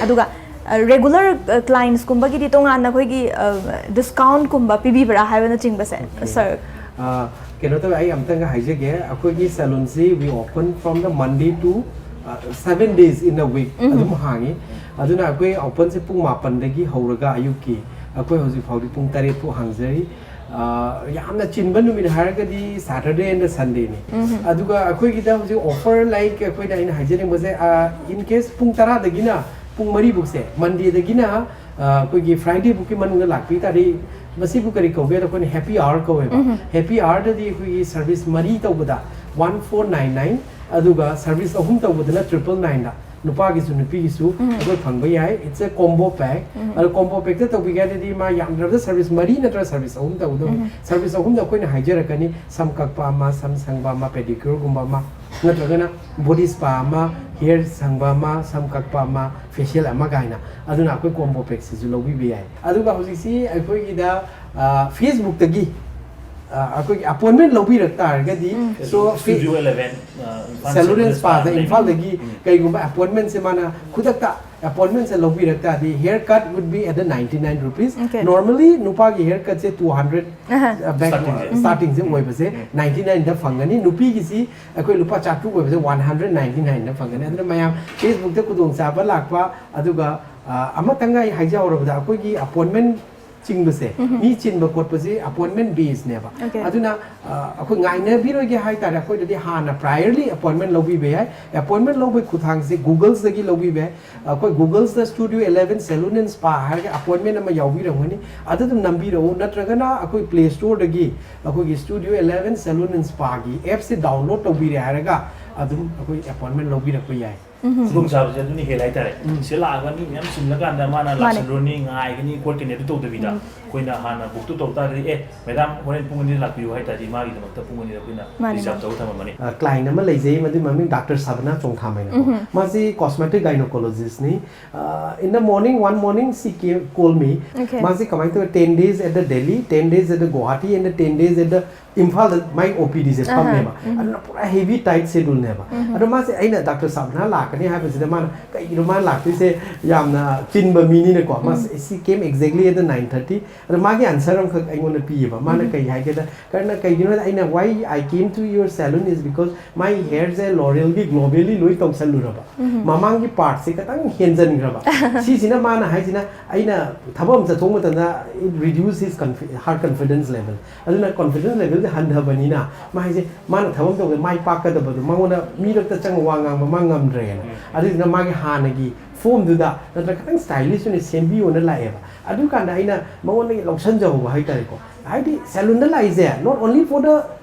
ꯑꯗꯨꯒ, ꯑ, ꯔꯦꯒꯨꯂꯔ, ꯑ, ꯀ꯭ꯂꯥꯏꯟꯁꯀꯨꯝꯕꯒꯤꯗꯤ ꯇꯣꯉꯥꯟꯅ ꯑꯩꯈꯣꯏꯒꯤ, ꯑ, ꯗꯤꯁꯀꯥꯎꯟꯠꯀꯨꯝꯕ ꯄꯤꯕꯤꯕ꯭ꯔꯥ ꯍꯥꯏꯕꯅꯆꯤꯡꯕꯁꯦ, ꯁꯥꯔ? ꯑ, ꯀꯩꯅꯣ ꯇꯧꯋꯦ, ꯑꯩ ꯑꯝꯇꯪꯒ ꯍꯥꯏꯖꯒꯦ꯫ ꯑꯩꯈꯣꯏꯒꯤ ꯁꯦꯂꯨꯟꯁꯤ we open from the Monday to, ꯑ, seven days in a week ꯎꯝ꯫ ꯑꯗꯨꯝ ꯍꯥꯡꯉꯤ꯫ ꯑꯗꯨꯅ ꯑꯩꯈꯣꯏ ꯑꯣꯄꯟꯁꯦ ꯄꯨꯡ ꯃꯥꯄꯟꯗꯒꯤ ꯍꯧꯔꯒ ꯑꯌꯨꯛꯀꯤ ꯑꯩꯈꯣꯏ ꯍꯧꯖꯤꯛ ꯐꯥꯎꯗꯤ ꯄꯨꯡ ꯇꯔꯦꯠ ꯐꯥꯎ ꯍꯥꯡꯖꯔꯤ꯫ ꯑ, ꯌꯥꯝꯅ ꯆꯤꯟꯕ ꯅꯨꯃꯤꯠ ꯍꯥꯏꯔꯒꯗꯤ Saturday and Sunday ꯅꯤ꯫ ꯎꯝ꯫ ꯑꯗꯨꯒ ꯑꯩꯈꯣꯏꯒꯤꯗ ꯍꯧꯖꯤꯛ ꯑꯣꯐꯔ, ꯂꯥꯏꯛ ꯑꯩꯈꯣꯏꯅ, ꯑꯩꯅ ꯍꯥꯏꯖꯅꯤꯡꯕꯁꯦ, ꯑ, in case ꯄꯨꯡ ꯇꯔꯥꯗꯒꯤꯅ ꯄꯨꯡ ꯃꯔꯤꯕꯨꯛꯁꯦ, Monday ꯗꯒꯤꯅ, ꯑ, ꯑꯩꯈꯣꯏꯒꯤ Friday ꯕꯨꯛꯀꯤ ꯃꯅꯨꯡꯗ ꯂꯥꯛꯄꯤ ꯇꯥꯔꯗꯤ, ꯃꯁꯤꯕꯨ ꯀꯔꯤ ꯀꯧꯒꯦ ꯍꯥꯏꯗ ꯑꯩꯈꯣꯏꯅ happy hour ꯀꯧꯋꯦꯕ꯫ ꯎꯝ꯫ Happy hour ꯗꯗꯤ ꯑꯩꯈꯣꯏꯒꯤ ꯁꯔꯚꯤꯁ ꯃꯔꯤ ꯇꯧꯕꯗ one four nine nine, ꯑꯗꯨꯒ ꯁꯔꯚꯤꯁ ꯑꯍꯨꯝ ꯇꯧꯕꯗꯅ triple nine ꯗ ꯅꯨꯄꯥꯒꯤꯁꯨ ꯅꯨꯄꯤꯒꯤꯁꯨ ꯎꯝ꯫ ꯑꯩꯈꯣꯏ ꯐꯪꯕ ꯌꯥꯏ꯫ It's a combo pack꯫ ꯎꯝ꯫ ꯑꯗꯣ combo pack ꯇ ꯇꯧꯕꯤꯒꯦ ꯍꯥꯏꯔꯗꯤ ꯃꯥ ꯌꯥꯝꯗ꯭ꯔꯕꯗ ꯁꯔꯚꯤꯁ ꯃꯔꯤ ꯅꯠꯇ꯭ꯔꯒ ꯁꯔꯚꯤꯁ ꯑꯍꯨꯝ ꯇꯧꯒꯗꯧꯕꯅꯤ꯫ ꯎꯝ꯫ ꯁꯔꯚꯤꯁ ꯑꯍꯨꯝꯗ ꯑꯩꯈꯣꯏꯅ ꯍꯥꯏꯖꯔꯛꯀꯅꯤ, ꯁꯝ ꯀꯛꯄ ꯑꯃ, ꯁꯝ ꯁꯪꯕ ꯑꯃ, ꯄꯦꯗꯤꯀ꯭ꯌꯨꯔꯒꯨꯝꯕ ꯑꯃ, ꯅꯠꯇ꯭ꯔꯒꯅ ꯕꯣꯗꯤ ꯁ꯭ꯄꯥ ꯑꯃ, ꯍꯤꯌꯔ ꯁꯪꯕ ꯑꯃ, ꯁꯝ ꯀꯛꯄ ꯑꯃ, ꯐꯦꯁꯤꯌꯦꯜ ꯑꯃ ꯀꯥꯏꯅ꯫ ꯑꯗꯨꯅ ꯑꯩꯈꯣꯏ ꯀꯣꯝꯕꯣ ꯄꯦꯛꯁꯤꯁꯨ ꯂꯧꯕꯤꯕ ꯌꯥꯏ꯫ ꯑꯗꯨꯒ ꯍꯧꯖꯤꯛꯁꯤ ꯑꯩꯈꯣꯏꯒꯤꯗ, ꯑ, ꯐꯦꯁꯕꯨꯛꯇꯒꯤ, ꯑ, ꯑꯩꯈꯣꯏꯒꯤ ꯑꯦꯄꯣꯏꯟꯃꯦꯟ ꯂꯧꯕꯤꯔꯛ ꯇꯥꯔꯒꯗꯤ, ꯎꯝ꯫ So, ꯁ꯭ꯇꯨꯗꯤꯑꯣ ꯑꯦꯂꯦꯚꯦꯟ, ꯑ, ꯏꯝꯐꯥꯜ ꯁꯦꯂꯨꯟ ꯑꯦꯟ ꯁ꯭ꯄꯥꯗ ꯂꯩꯕꯤ꯫ ꯏꯝꯐꯥꯜꯗꯒꯤ ꯎꯝ꯫ ꯀꯩꯒꯨꯝꯕ ꯑꯦꯄꯣꯏꯟꯃꯦꯟꯁꯦ ꯃꯥꯅ ꯈꯨꯗꯛꯇ ꯑꯦꯄꯣꯏꯟꯃꯦꯟꯁꯦ ꯂꯧꯕꯤꯔꯛ ꯇꯥꯔꯗꯤ, hair cut would be at the ninety nine rupees. Okay. Normally ꯅꯨꯄꯥꯒꯤ hair cutꯁꯦ two hundred ꯑꯍ. back Startingꯁꯦ. startingꯁꯦ ꯑꯣꯏꯕꯁꯦ ninety nineꯗ ꯐꯪꯒꯅꯤ. ꯅꯨꯄꯤꯒꯤꯁꯤ ꯑꯩꯈꯣꯏ ꯂꯨꯄꯥ ꯆꯥꯇ꯭ꯔꯨꯛ ꯑꯣꯏꯕꯁꯦ one hundred ninety nineꯗ ꯐꯪꯒꯅꯤ. ꯑꯗꯨꯅ ꯃꯌꯥꯝ Facebookꯇ ꯈꯨꯗꯣꯡꯆꯥꯕ ꯂꯥꯛꯄ, ꯑꯗꯨꯒ ꯑ, ꯑꯃꯇꯪ ꯑꯩ ꯍꯥꯏꯖꯍꯧꯔꯕꯗ, ꯑꯩꯈꯣꯏꯒꯤ ꯑꯦꯄꯣꯏꯟꯃꯦꯟ ꯆꯤꯡꯕꯁꯦ, ꯃꯤ ꯆꯤꯟꯕ ꯈꯣꯠꯄꯁꯦ ꯑꯦꯄꯣꯏꯟꯃꯦꯟ ꯕꯦꯁꯅꯦꯕ. Okay. ꯑꯗꯨꯅ ꯑ, ꯑꯩꯈꯣꯏ ꯉꯥꯏꯅꯕꯤꯔꯣꯏꯒꯦ ꯍꯥꯏꯇꯥꯔꯦ, ꯑꯩꯈꯣꯏꯗꯗꯤ ꯍꯥꯟꯅ priorly ꯑꯦꯄꯣꯏꯟꯃꯦꯟ ꯂꯧꯕꯤꯕ ꯌꯥꯏ. ꯑꯦꯄꯣꯏꯟꯃꯦꯟ ꯂꯧꯕꯒꯤ ꯈꯨꯊꯥꯡꯁꯦ Googleꯗꯒꯤ ꯂꯧꯕꯤꯕ ꯌꯥꯏ. ꯑꯩꯈꯣꯏ Googleꯗ Studio eleven Salon and Spa ꯍꯥꯏꯔꯒ ꯑꯦꯄꯣꯏꯟꯃꯦꯟ ꯑꯃ ꯌꯥꯎꯕꯤꯔꯝꯒꯅꯤ, ꯑꯗꯨ ꯑꯗꯨꯝ ꯅꯝꯕꯤꯔꯛꯎ. ꯅꯠꯇ꯭ꯔꯒꯅ ꯑꯩꯈꯣꯏ Play Storeꯗꯒꯤ ꯑꯩꯈꯣꯏꯒꯤ Studio eleven Salon and Spaꯒꯤ appꯁꯦ download ꯇꯧꯕꯤꯔꯦ ꯍꯥꯏꯔꯒ ꯑꯗꯨꯝ ꯑꯩꯈꯣꯏ ꯑꯦꯄꯣꯏꯟꯃꯦꯟ ꯂꯧꯕꯤꯔꯛꯄ ꯌꯥꯏ. ꯈꯨꯗꯣꯡꯆꯥꯕꯁꯦ ꯑꯗꯨꯅ ꯍꯦꯜꯂꯦ ꯍꯥꯏꯇꯥꯔꯦ꯫ ꯎꯝ. ꯁꯤꯗ ꯂꯥꯛꯑꯒ ꯃꯤ ꯃꯌꯥꯝ ꯆꯤꯜꯂꯀꯥꯟꯗ ꯃꯥꯅ ꯃꯥꯅꯦ. ꯂꯥꯛꯁꯜꯂꯨꯔꯅꯤ, ꯉꯥꯏꯒꯅꯤ ꯈꯣꯠꯀꯅꯤ, ꯑꯗꯨ ꯇꯧꯗꯕꯤꯗ ꯑꯩꯈꯣꯏꯅ ꯍꯥꯟꯅ ꯕꯨꯛꯇꯨ ꯇꯧ ꯇꯥꯔꯗꯤ, "ꯑꯦ ꯃꯦꯗꯥꯝ, ꯍꯣꯔꯦꯟ ꯄꯨꯡ ꯑꯅꯤꯗ ꯂꯥꯛꯄꯤꯌꯨ" ꯍꯥꯏ ꯇꯥꯔꯗꯤ ꯃꯥꯒꯤꯗꯃꯛꯇ ꯄꯨꯡ ꯑꯅꯤꯗ ꯑꯩꯈꯣꯏꯅ ꯃꯥꯅꯦ, ꯔꯤꯖꯥꯕ ꯃꯥꯅꯦ. ꯇꯧꯔ ꯊꯝꯃꯝꯃꯅꯤ꯫ ꯀ꯭ꯂꯥꯏꯟ ꯑꯃ ꯂꯩꯖꯩ, ꯃꯗꯨꯒꯤ ꯃꯃꯤꯡ ꯗꯥꯛꯇꯔ ꯁꯕꯅꯥ ꯆꯣꯡꯊꯥꯃꯩꯅꯀꯣ. ꯃꯥꯁꯤ cosmetic gynecologistꯅꯤ. In the morning, one morning she came, call me. Okay. ꯃꯥꯁꯤ ꯀꯃꯥꯏꯅ ꯇꯧꯋꯤ? Ten days at the Delhi, ten days at the Guwahati and the ten days at the ꯏꯝꯐꯥꯜꯗ ꯃꯥꯏ OPDꯁꯦ ꯐꯝꯃꯦꯕ. ꯑꯗꯨꯅ ꯄꯨꯔꯥ heavy tight scheduleꯅꯦꯕ. ꯑꯗꯣ ꯃꯥꯁꯦ, ꯑꯩꯅ ꯗꯥꯛꯇꯔ ꯁꯕꯅꯥ ꯂꯥꯛꯀꯅꯤ ꯍꯥꯏꯕꯁꯤꯗ ꯃꯥꯅ ꯀꯩꯒꯤꯅꯣ ꯃꯥꯅ ꯂꯥꯛꯇꯣꯏꯁꯦ, ꯌꯥꯝꯅ ꯆꯤꯟꯕ ꯃꯤꯅꯤꯅꯀꯣ. ꯃꯥꯁꯦ, "She came exactly at the nine thirty." ꯑꯗꯣ ꯃꯥꯒꯤ answer ꯑꯃꯈꯛ ꯑꯩꯉꯣꯟꯗ ꯄꯤꯌꯦꯕ. ꯃꯥꯅ ꯀꯩ ꯍꯥꯏꯒꯦꯗ, ꯀꯔꯅ, ꯀꯩꯒꯤꯅꯣ ꯍꯥꯏꯗ, ꯑꯩꯅ, "Why I came to your salon is because my hairꯁꯦ L'Orealꯒꯤ Globally ꯂꯣꯏ ꯇꯧꯁꯜꯂꯨꯔꯕ, ꯃꯃꯥꯡꯒꯤ partꯁꯦ ꯈꯤꯇꯪ ꯍꯦꯟꯖꯟꯈ꯭ꯔꯕ꯫ ꯁꯤꯁꯤꯅ ꯃꯥꯅ ꯍꯥꯏꯁꯤꯅ, ꯑꯩꯅ ꯊꯕꯛ ꯑꯃ ꯆꯠꯊꯣꯛꯄ ꯃꯇꯝꯗ it reduce his confi- her confidence level꯫ ꯑꯗꯨꯅ confidence levelꯁꯦ ꯍꯟꯊꯕꯅꯤꯅ ꯃꯥ ꯍꯥꯏꯁꯦ, ꯃꯥꯅ ꯊꯕꯛ ꯇꯧꯕꯗ ꯃꯥꯏ ꯄꯥꯛꯀꯗꯕꯗꯣ, ꯃꯉꯣꯟꯗ ꯃꯤꯔꯛꯇ ꯆꯪꯉ ꯋꯥ ꯉꯥꯡꯕ ꯃꯥ ꯉꯝꯗ꯭ꯔꯦꯅ꯫ ꯑꯗꯨꯗꯨꯅ ꯃꯥꯒꯤ ꯍꯥꯟꯅꯒꯤ formꯗꯨꯗ ꯅꯠꯇ꯭ꯔꯒ ꯈꯤꯇꯪ stylish ꯑꯣꯏꯅ ꯁꯦꯝꯕꯤꯌꯣꯅ ꯂꯥꯛꯑꯦꯕ꯫ ꯑꯗꯨꯀꯥꯟꯗ ꯑꯩꯅ ꯃꯉꯣꯟꯗꯒꯤ ꯂꯧꯁꯟꯖꯍꯧꯕ ꯍꯥꯏꯇꯥꯔꯦꯀꯣ꯫ ꯍꯥꯏꯗꯤ salonꯗ ꯂꯥꯛꯏꯁꯦ not only for the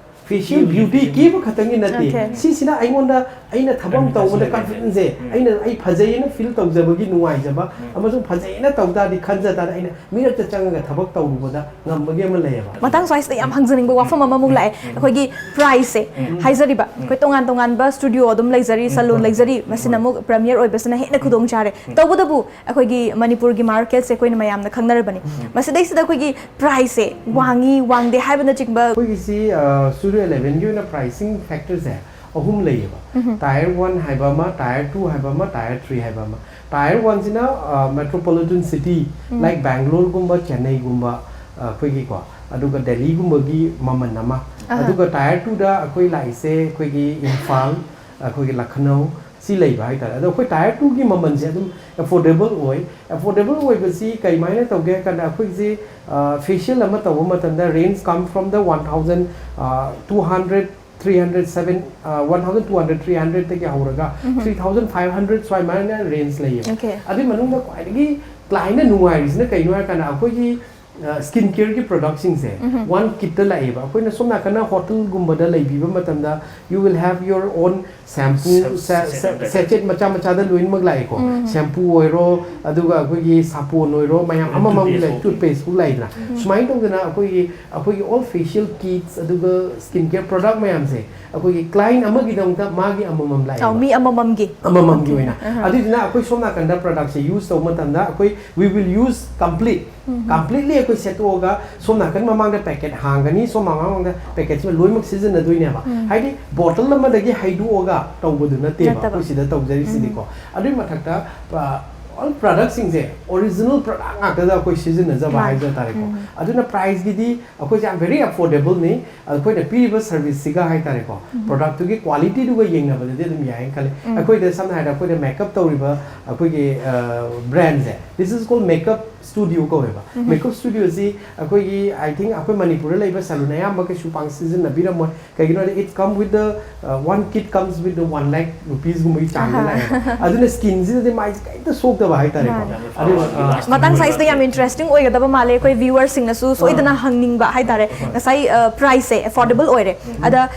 facial beauty, ꯀꯦꯕ ꯈꯛꯇꯪꯒꯤ ꯅꯠꯇꯦ꯫ Okay. ꯁꯤꯁꯤꯅ ꯑꯩꯉꯣꯟꯗ, ꯑꯩꯅ ꯊꯕꯛ ꯑꯃ ꯇꯧꯕꯗ confidenceꯁꯦ, ꯑꯩꯅ, ꯑꯩ ꯐꯖꯩꯌꯦꯅ feel ꯇꯧꯖꯕꯒꯤ ꯅꯨꯡꯉꯥꯏꯖꯕ, ꯑꯃꯁꯨꯡ ꯐꯖꯩꯌꯦꯅ ꯇꯧ ꯇꯥꯔꯗꯤ, ꯈꯟꯖ ꯇꯥꯔꯗꯤ, ꯑꯩꯅ ꯃꯤꯔꯛꯇ ꯆꯪꯉꯒ ꯊꯕꯛ ꯇꯧꯔꯨꯕꯗ ꯉꯝꯕꯒꯤ ꯑꯃ ꯂꯩꯌꯦꯕ꯫ ꯃꯇꯥꯡ ꯁ꯭ꯋꯥꯏꯁꯤꯗ ꯌꯥꯝ ꯍꯪꯖꯅꯤꯡꯕ ꯋꯥꯐꯝ ꯑꯃꯃꯨꯛ ꯂꯥꯛꯑꯦ꯫ ꯑꯩꯈꯣꯏꯒꯤ priceꯁꯦ ꯍꯥꯏꯖꯔꯤꯕ, ꯑꯩꯈꯣꯏ ꯇꯣꯉꯥꯟ ꯇꯣꯉꯥꯟꯕ studio ꯑꯗꯨꯝ ꯂꯩꯖꯔꯤ, salon ꯂꯩꯖꯔꯤ, ꯃꯁꯤꯅ ꯑꯃꯨꯛ premier ꯑꯣꯏꯕꯁꯤꯅ ꯍꯦꯟꯅ ꯈꯨꯗꯣꯡ ꯆꯥꯔꯦ꯫ ꯇꯧꯕꯇꯕꯨ ꯑꯩꯈꯣꯏꯒꯤ ꯃꯅꯤꯄꯨꯔꯒꯤ marketꯁꯦ ꯑꯩꯈꯣꯏꯅ ꯃꯌꯥꯝꯅ ꯈꯪꯅꯔꯕꯅꯤ꯫ ꯃꯁꯤꯗꯩꯁꯤꯗ ꯑꯩꯈꯣꯏꯒꯤ priceꯁꯦ ꯋꯥꯡꯉꯤ ꯋꯥꯡꯗꯦ ꯍꯥꯏꯕꯅꯆꯤꯡꯕ ꯑꯩꯈꯣꯏꯒꯤꯁꯤ, ꯑ, Studio elevenꯒꯤ ꯑꯣꯏꯅ pricing factorꯁꯦ ꯑꯍꯨꯝ ꯂꯩꯌꯦꯕ꯫ Tier one ꯍꯥꯏꯕ ꯑꯃ, Tier two ꯍꯥꯏꯕ ꯑꯃ, Tier three ꯍꯥꯏꯕ ꯑꯃ꯫ Tier one ꯁꯤꯅ metropolitan city, like Bangalore ꯒꯨꯝꯕ, ꯆꯦꯟꯅꯩꯒꯨꯝꯕ, ꯑꯩꯈꯣꯏꯒꯤꯀꯣ, ꯑꯗꯨꯒ ꯗꯦꯜꯂꯤꯒꯨꯝꯕꯒꯤ ꯃꯃꯜ ꯑꯃ꯫ ꯑꯗꯨꯒ Tier two ꯗ ꯑꯩꯈꯣꯏ ꯂꯥꯛꯏꯁꯦ ꯑꯩꯈꯣꯏꯒꯤ ꯏꯝꯐꯥꯜ, ꯑꯩꯈꯣꯏꯒꯤ ꯂꯈꯅꯧ, ꯁꯤ ꯂꯩꯕ ꯍꯥꯏꯇꯥꯔꯦ꯫ ꯑꯗꯣ ꯑꯩꯈꯣꯏ Tier two ꯒꯤ ꯃꯃꯜꯁꯦ ꯑꯗꯨꯝ affordable ꯑꯣꯏ꯫ Affordable ꯑꯣꯏꯕꯁꯤ ꯀꯩꯃꯥꯏꯅ ꯇꯧꯒꯦ ꯍꯥꯏ ꯀꯥꯟꯗ, ꯑꯩꯈꯣꯏꯁꯤ facial ꯑꯃ ꯇꯧꯕ ꯃꯇꯝꯗ range come from the one thousand two hundred, three hundred, seven, one thousand two hundred, three hundred ꯗꯒꯤ ꯍꯧꯔꯒ three thousand five hundred ꯁ꯭ꯋꯥꯏꯃꯥꯏꯅ range ꯂꯩꯌꯦꯕ꯫ ꯑꯗꯨꯒꯤ ꯃꯅꯨꯡꯗ ꯈ꯭ꯋꯥꯏꯗꯒꯤ client ꯅ ꯅꯨꯡꯉꯥꯏꯔꯤꯁꯤꯅ ꯀꯩꯅꯣ ꯍꯥꯏ ꯀꯥꯟꯗ, ꯑꯩꯈꯣꯏꯒꯤ skin care ꯒꯤ product ꯁꯤꯡꯁꯦ one kit ꯇ ꯂꯥꯛꯑꯦꯕ꯫ ꯑꯩꯈꯣꯏꯅ ꯁꯣꯝ ꯅꯥꯀꯟꯗ hotel ꯒꯨꯝꯕꯗ ꯂꯩꯕꯤꯕ ꯃꯇꯝꯗ, you will have your own shampoo, sachet ꯃꯆꯥ ꯃꯆꯥꯗ ꯂꯣꯏꯅꯃꯛ ꯂꯥꯛꯑꯦꯀꯣ꯫ Shampoo ꯑꯣꯏꯔꯣ, ꯑꯗꯨꯒ ꯑꯩꯈꯣꯏꯒꯤ ꯁꯥꯄꯣꯟ ꯑꯣꯏꯔꯣ, ꯃꯌꯥꯝ ꯑꯃꯃꯝꯒꯤ ꯂꯩ, toothpaste ꯐꯥꯎ ꯂꯥꯛꯏꯗꯅ꯫ ꯁꯨꯃꯥꯏꯅ ꯇꯧꯗꯅ ꯑꯩꯈꯣꯏꯒꯤ, ꯑꯩꯈꯣꯏꯒꯤ all facial kits, ꯑꯗꯨꯒ skin care product ꯃꯌꯥꯝꯁꯦ ꯑꯩꯈꯣꯏꯒꯤ client ꯑꯃꯒꯤꯗꯃꯛꯇ ꯃꯥꯒꯤ ꯑꯃꯃꯝ ꯂꯥꯛꯑꯦꯕ꯫ ꯃꯤ ꯑꯃꯃꯝꯒꯤ꯫ ꯑꯃꯃꯝꯒꯤ ꯑꯣꯏꯅ꯫ ꯑꯗꯨꯗꯨꯅ ꯑꯩꯈꯣꯏ ꯁꯣꯝ ꯅꯥꯀꯟꯗ product ꯁꯦ use ꯇꯧꯕ ꯃꯇꯝꯗ, ꯑꯩꯈꯣꯏ we will use complete, completely ꯑꯩꯈꯣꯏ ꯁꯦꯠꯇꯣꯛꯑꯒ ꯁꯣꯝ ꯅꯥꯀꯟ ꯃꯃꯥꯡꯗ packet ꯍꯥꯡꯒꯅꯤ, ꯁꯣꯝ ꯃꯃꯥꯡꯗ packet ꯁꯤꯃ ꯂꯣꯏꯅꯃꯛ ꯁꯤꯖꯤꯟꯅꯗꯣꯏꯅꯦꯕ꯫ ꯍꯥꯏꯗꯤ bottle ꯑꯃꯗꯒꯤ ꯍꯩꯗꯣꯛꯑꯒ ꯇꯧꯕꯗꯨ ꯅꯠꯇꯦꯕ ꯑꯩꯈꯣꯏ ꯁꯤꯗ ꯇꯧꯖꯔꯤꯁꯤꯗꯤꯀꯣ꯫ ꯑꯗꯨꯒꯤ ꯃꯊꯛꯇ all product ꯁꯤꯡꯁꯦ original product ꯉꯥꯛꯇꯗ ꯑꯩꯈꯣꯏ ꯁꯤꯖꯤꯟꯅꯖꯕ ꯍꯥꯏꯖ ꯇꯥꯔꯦꯀꯣ꯫ ꯑꯗꯨꯅ price ꯀꯤꯗꯤ ꯑꯩꯈꯣꯏꯁꯦ ꯌꯥꯝ very affordable ꯅꯤ꯫ ꯑꯩꯈꯣꯏꯅ ꯄꯤꯔꯤꯕ service ꯁꯤꯒ ꯍꯥꯏ ꯇꯥꯔꯦꯀꯣ, product ꯇꯨꯒꯤ quality ꯗꯨꯒ ꯌꯦꯡꯅꯕꯗꯗꯤ ꯑꯗꯨꯝ ꯌꯥꯏꯅ ꯈꯜꯂꯦ꯫ ꯑꯩꯈꯣꯏꯗ ꯁꯝꯅ ꯍꯥꯏꯔꯕꯗ ꯑꯩꯈꯣꯏꯗ makeup ꯇꯧꯔꯤꯕ ꯑꯩꯈꯣꯏꯒꯤ brand say, this is called Makeup Studio ꯀꯧꯋꯦꯕ꯫ Makeup Studio ꯁꯤ ꯑꯩꯈꯣꯏꯒꯤ, I think ꯑꯩꯈꯣꯏ ꯃꯅꯤꯄꯨꯔꯗ ꯂꯩꯕ salon ꯑꯌꯥꯝꯕ ꯀꯩꯁꯨ ꯄꯥꯡ ꯁꯤꯖꯤꯟꯅꯕꯤꯔꯝꯃꯣꯏ꯫ ꯀꯩꯒꯤꯅꯣ ꯍꯥꯏꯗꯤ it come with the one kit comes with the one lakh rupees ꯒꯨꯝꯕꯒꯤ ꯆꯥꯡꯗ ꯂꯥꯛꯑꯦꯕ꯫ ꯑꯗꯨꯅ skin ꯁꯤꯗꯗꯤ ꯃꯥꯏꯁꯦ ꯀꯩꯝꯇ ꯁꯣꯛꯇꯕ ꯍꯥꯏꯇꯥꯔꯦꯀꯣ꯫ ꯑꯗꯨ ꯃꯇꯥꯡ ꯁꯥꯏꯁꯤꯗ ꯌꯥꯝ interesting ꯑꯣꯏꯒꯗꯕ ꯃꯥꯜꯂꯦ꯫ ꯑꯩꯈꯣꯏ viewer ꯁꯤꯡꯅꯁꯨ ꯁꯣꯏꯗꯅ ꯍꯪꯅꯤꯡꯕ ꯍꯥꯏꯇꯥꯔꯦ꯫ ꯉꯁꯥꯏ price ꯁꯦ affordable ꯑꯣꯏꯔꯦ, ꯑꯗ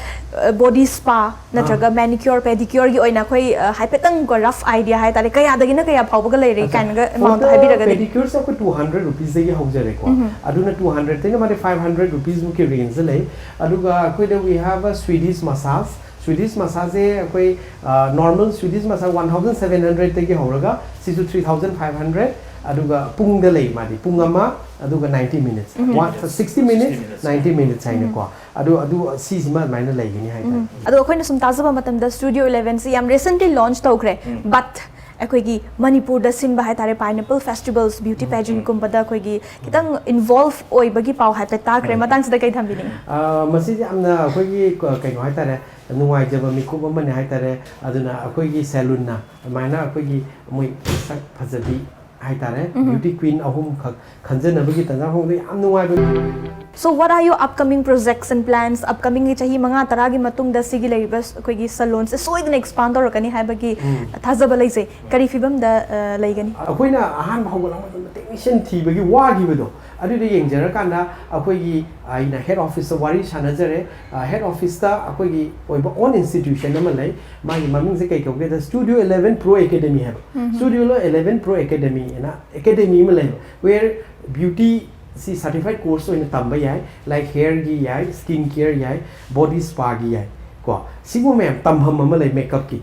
body spa ꯅꯠꯇ꯭ꯔꯒ manicure pedicure ꯒꯤ ꯑꯣꯏꯅ ꯑꯩꯈꯣꯏ ꯍꯥꯏꯐꯦꯠꯇꯪ ꯀꯣ, rough idea ꯍꯥꯏꯇꯥꯔꯦ, ꯀꯌꯥꯗꯒꯤꯅ ꯀꯌꯥ ꯐꯥꯎꯕꯒ ꯂꯩꯔꯦ ꯀꯥꯏꯅꯒ amount ꯗꯣ ꯍꯥꯏꯕꯤꯔꯒꯗꯤ꯫ Pedicure ꯁꯦ ꯑꯩꯈꯣꯏ two hundred rupees ꯗꯒꯤ ꯍꯧꯖꯔꯦꯀꯣ꯫ ꯑꯗꯨꯅ two hundred ꯇꯩꯅ ꯃꯥꯗꯤ five hundred rupees ꯃꯨꯛꯀꯤ range ꯗ ꯂꯩ꯫ ꯑꯗꯨꯒ ꯑꯩꯈꯣꯏꯗ we have a Swedish massage꯫ Swedish massage ꯁꯦ ꯑꯩꯈꯣꯏ normal Swedish massage one thousand seven hundred ꯗꯒꯤ ꯍꯧꯔꯒ ꯁꯤꯁꯨ three thousand five hundred, ꯑꯗꯨꯒ ꯄꯨꯡꯗ ꯂꯩ ꯃꯥꯗꯤ, ꯄꯨꯡ ꯑꯃ ꯑꯗꯨꯒ ninety minutes, one sixty minutes, ninety minutes ꯍꯥꯏꯅꯀꯣ. ꯑꯗꯨ ꯑꯗꯨ ꯁꯤꯁꯤꯃ ꯑꯗꯨꯃꯥꯏꯅ ꯂꯩꯒꯅꯤ ꯍꯥꯏꯇꯥꯔꯦ. ꯑꯗꯣ ꯑꯩꯈꯣꯏꯅ ꯁꯨꯝ ꯇꯥꯖꯕ ꯃꯇꯝꯗ Studio Eleven ꯁꯤ ꯌꯥꯝ recently launch ꯇꯧꯈ꯭ꯔꯦ, but ꯑꯩꯈꯣꯏꯒꯤ ꯃꯅꯤꯄꯨꯔꯗ ꯁꯤꯟꯕ ꯍꯥꯏꯇꯥꯔꯦ, Pineapple Festivals, beauty pageant ꯀꯨꯝꯕꯗ ꯑꯩꯈꯣꯏꯒꯤ ꯈꯤꯇꯪ involve ꯑꯣꯏꯕꯒꯤ ꯄꯥꯎ ꯍꯥꯏꯐꯦꯠ ꯇꯥꯈ꯭ꯔꯦ꯫ ꯃꯇꯥꯡꯁꯤꯗ ꯀꯩ ꯊꯝꯕꯤꯅꯤꯡꯉꯤ? ꯑ, ꯃꯁꯤꯗꯤ ꯌꯥꯝꯅ ꯑꯩꯈꯣꯏꯒꯤ ꯀ-, ꯀꯩꯅꯣ ꯍꯥꯏꯇꯥꯔꯦ, ꯅꯨꯡꯉꯥꯏꯖꯕ ꯃꯤꯀꯨꯞ ꯑꯃꯅꯤ ꯍꯥꯏꯇꯥꯔꯦ. ꯑꯗꯨꯅ ꯑꯩꯈꯣꯏꯒꯤ ꯁꯦꯂꯨꯟꯅ ꯑꯗꯨꯃꯥꯏꯅ ꯑꯩꯈꯣꯏꯒꯤ ꯃꯣꯏ ꯁꯛ ꯐꯖꯕꯤ ꯍꯥꯏꯇꯥꯔꯦ, beauty queen ꯑꯍꯨꯝꯈꯛ ꯈꯟꯖꯅꯕꯒꯤ ꯇꯥꯟꯖꯥ ꯐꯪꯕꯗ ꯌꯥꯝ ꯅꯨꯡꯉꯥꯏꯕ. So what are your upcoming projects and plans? Upcoming ꯒꯤ ꯆꯍꯤ ꯃꯉꯥ ꯇꯔꯥꯒꯤ ꯃꯇꯨꯡꯗ ꯁꯤꯒꯤ ꯂꯩꯔꯤꯕ ꯑꯩꯈꯣꯏꯒꯤ ꯁꯦꯂꯣꯟꯁꯦ ꯁꯣꯏꯗꯅ expand ꯇꯧꯔꯛꯀꯅꯤ ꯍꯥꯏꯕꯒꯤ ꯊꯥꯖꯕ ꯂꯩꯖꯩ꯫ ꯀꯔꯤ ꯐꯤꯕꯝꯗ, ꯑ, ꯂꯩꯒꯅꯤ? ꯑꯩꯈꯣꯏꯅ ꯑꯍꯥꯟꯕ ꯍꯧꯒꯠꯂꯛꯄ ꯃꯇꯝꯗ technician ꯊꯤꯕꯒꯤ ꯋꯥꯈꯤꯕꯗꯣ, ꯑꯗꯨꯗ ꯌꯦꯡꯖꯔꯀꯥꯟꯗ ꯑꯩꯈꯣꯏꯒꯤ, ꯑꯩꯅ head office ꯇ ꯋꯥꯔꯤ ꯁꯥꯟꯅꯖꯔꯦ. ꯑ, head office ꯇ ꯑꯩꯈꯣꯏꯒꯤ ꯑꯣꯏꯕ own institution ꯑꯃ ꯂꯩ. ꯃꯥꯒꯤ ꯃꯃꯤꯡꯁꯦ ꯀꯩ ꯀꯧꯒꯦꯗ, Studio Eleven Pro Academy ꯍꯥꯏꯕ. Studio Eleven Pro Academy ꯑꯅ academy ꯑꯃ ꯂꯩꯕ, where beauty ꯁꯤ certified course ꯑꯣꯏꯅ ꯇꯝꯕ ꯌꯥꯏ, like hair ꯒꯤ ꯌꯥꯏ, skin care ꯌꯥꯏ, body spa ꯒꯤ ꯌꯥꯏ ꯀꯣ. ꯁꯤꯒꯨꯝꯕ ꯃꯌꯥꯝ ꯇꯝꯐꯝ ꯑꯃ ꯂꯩ makeup ꯀꯤ.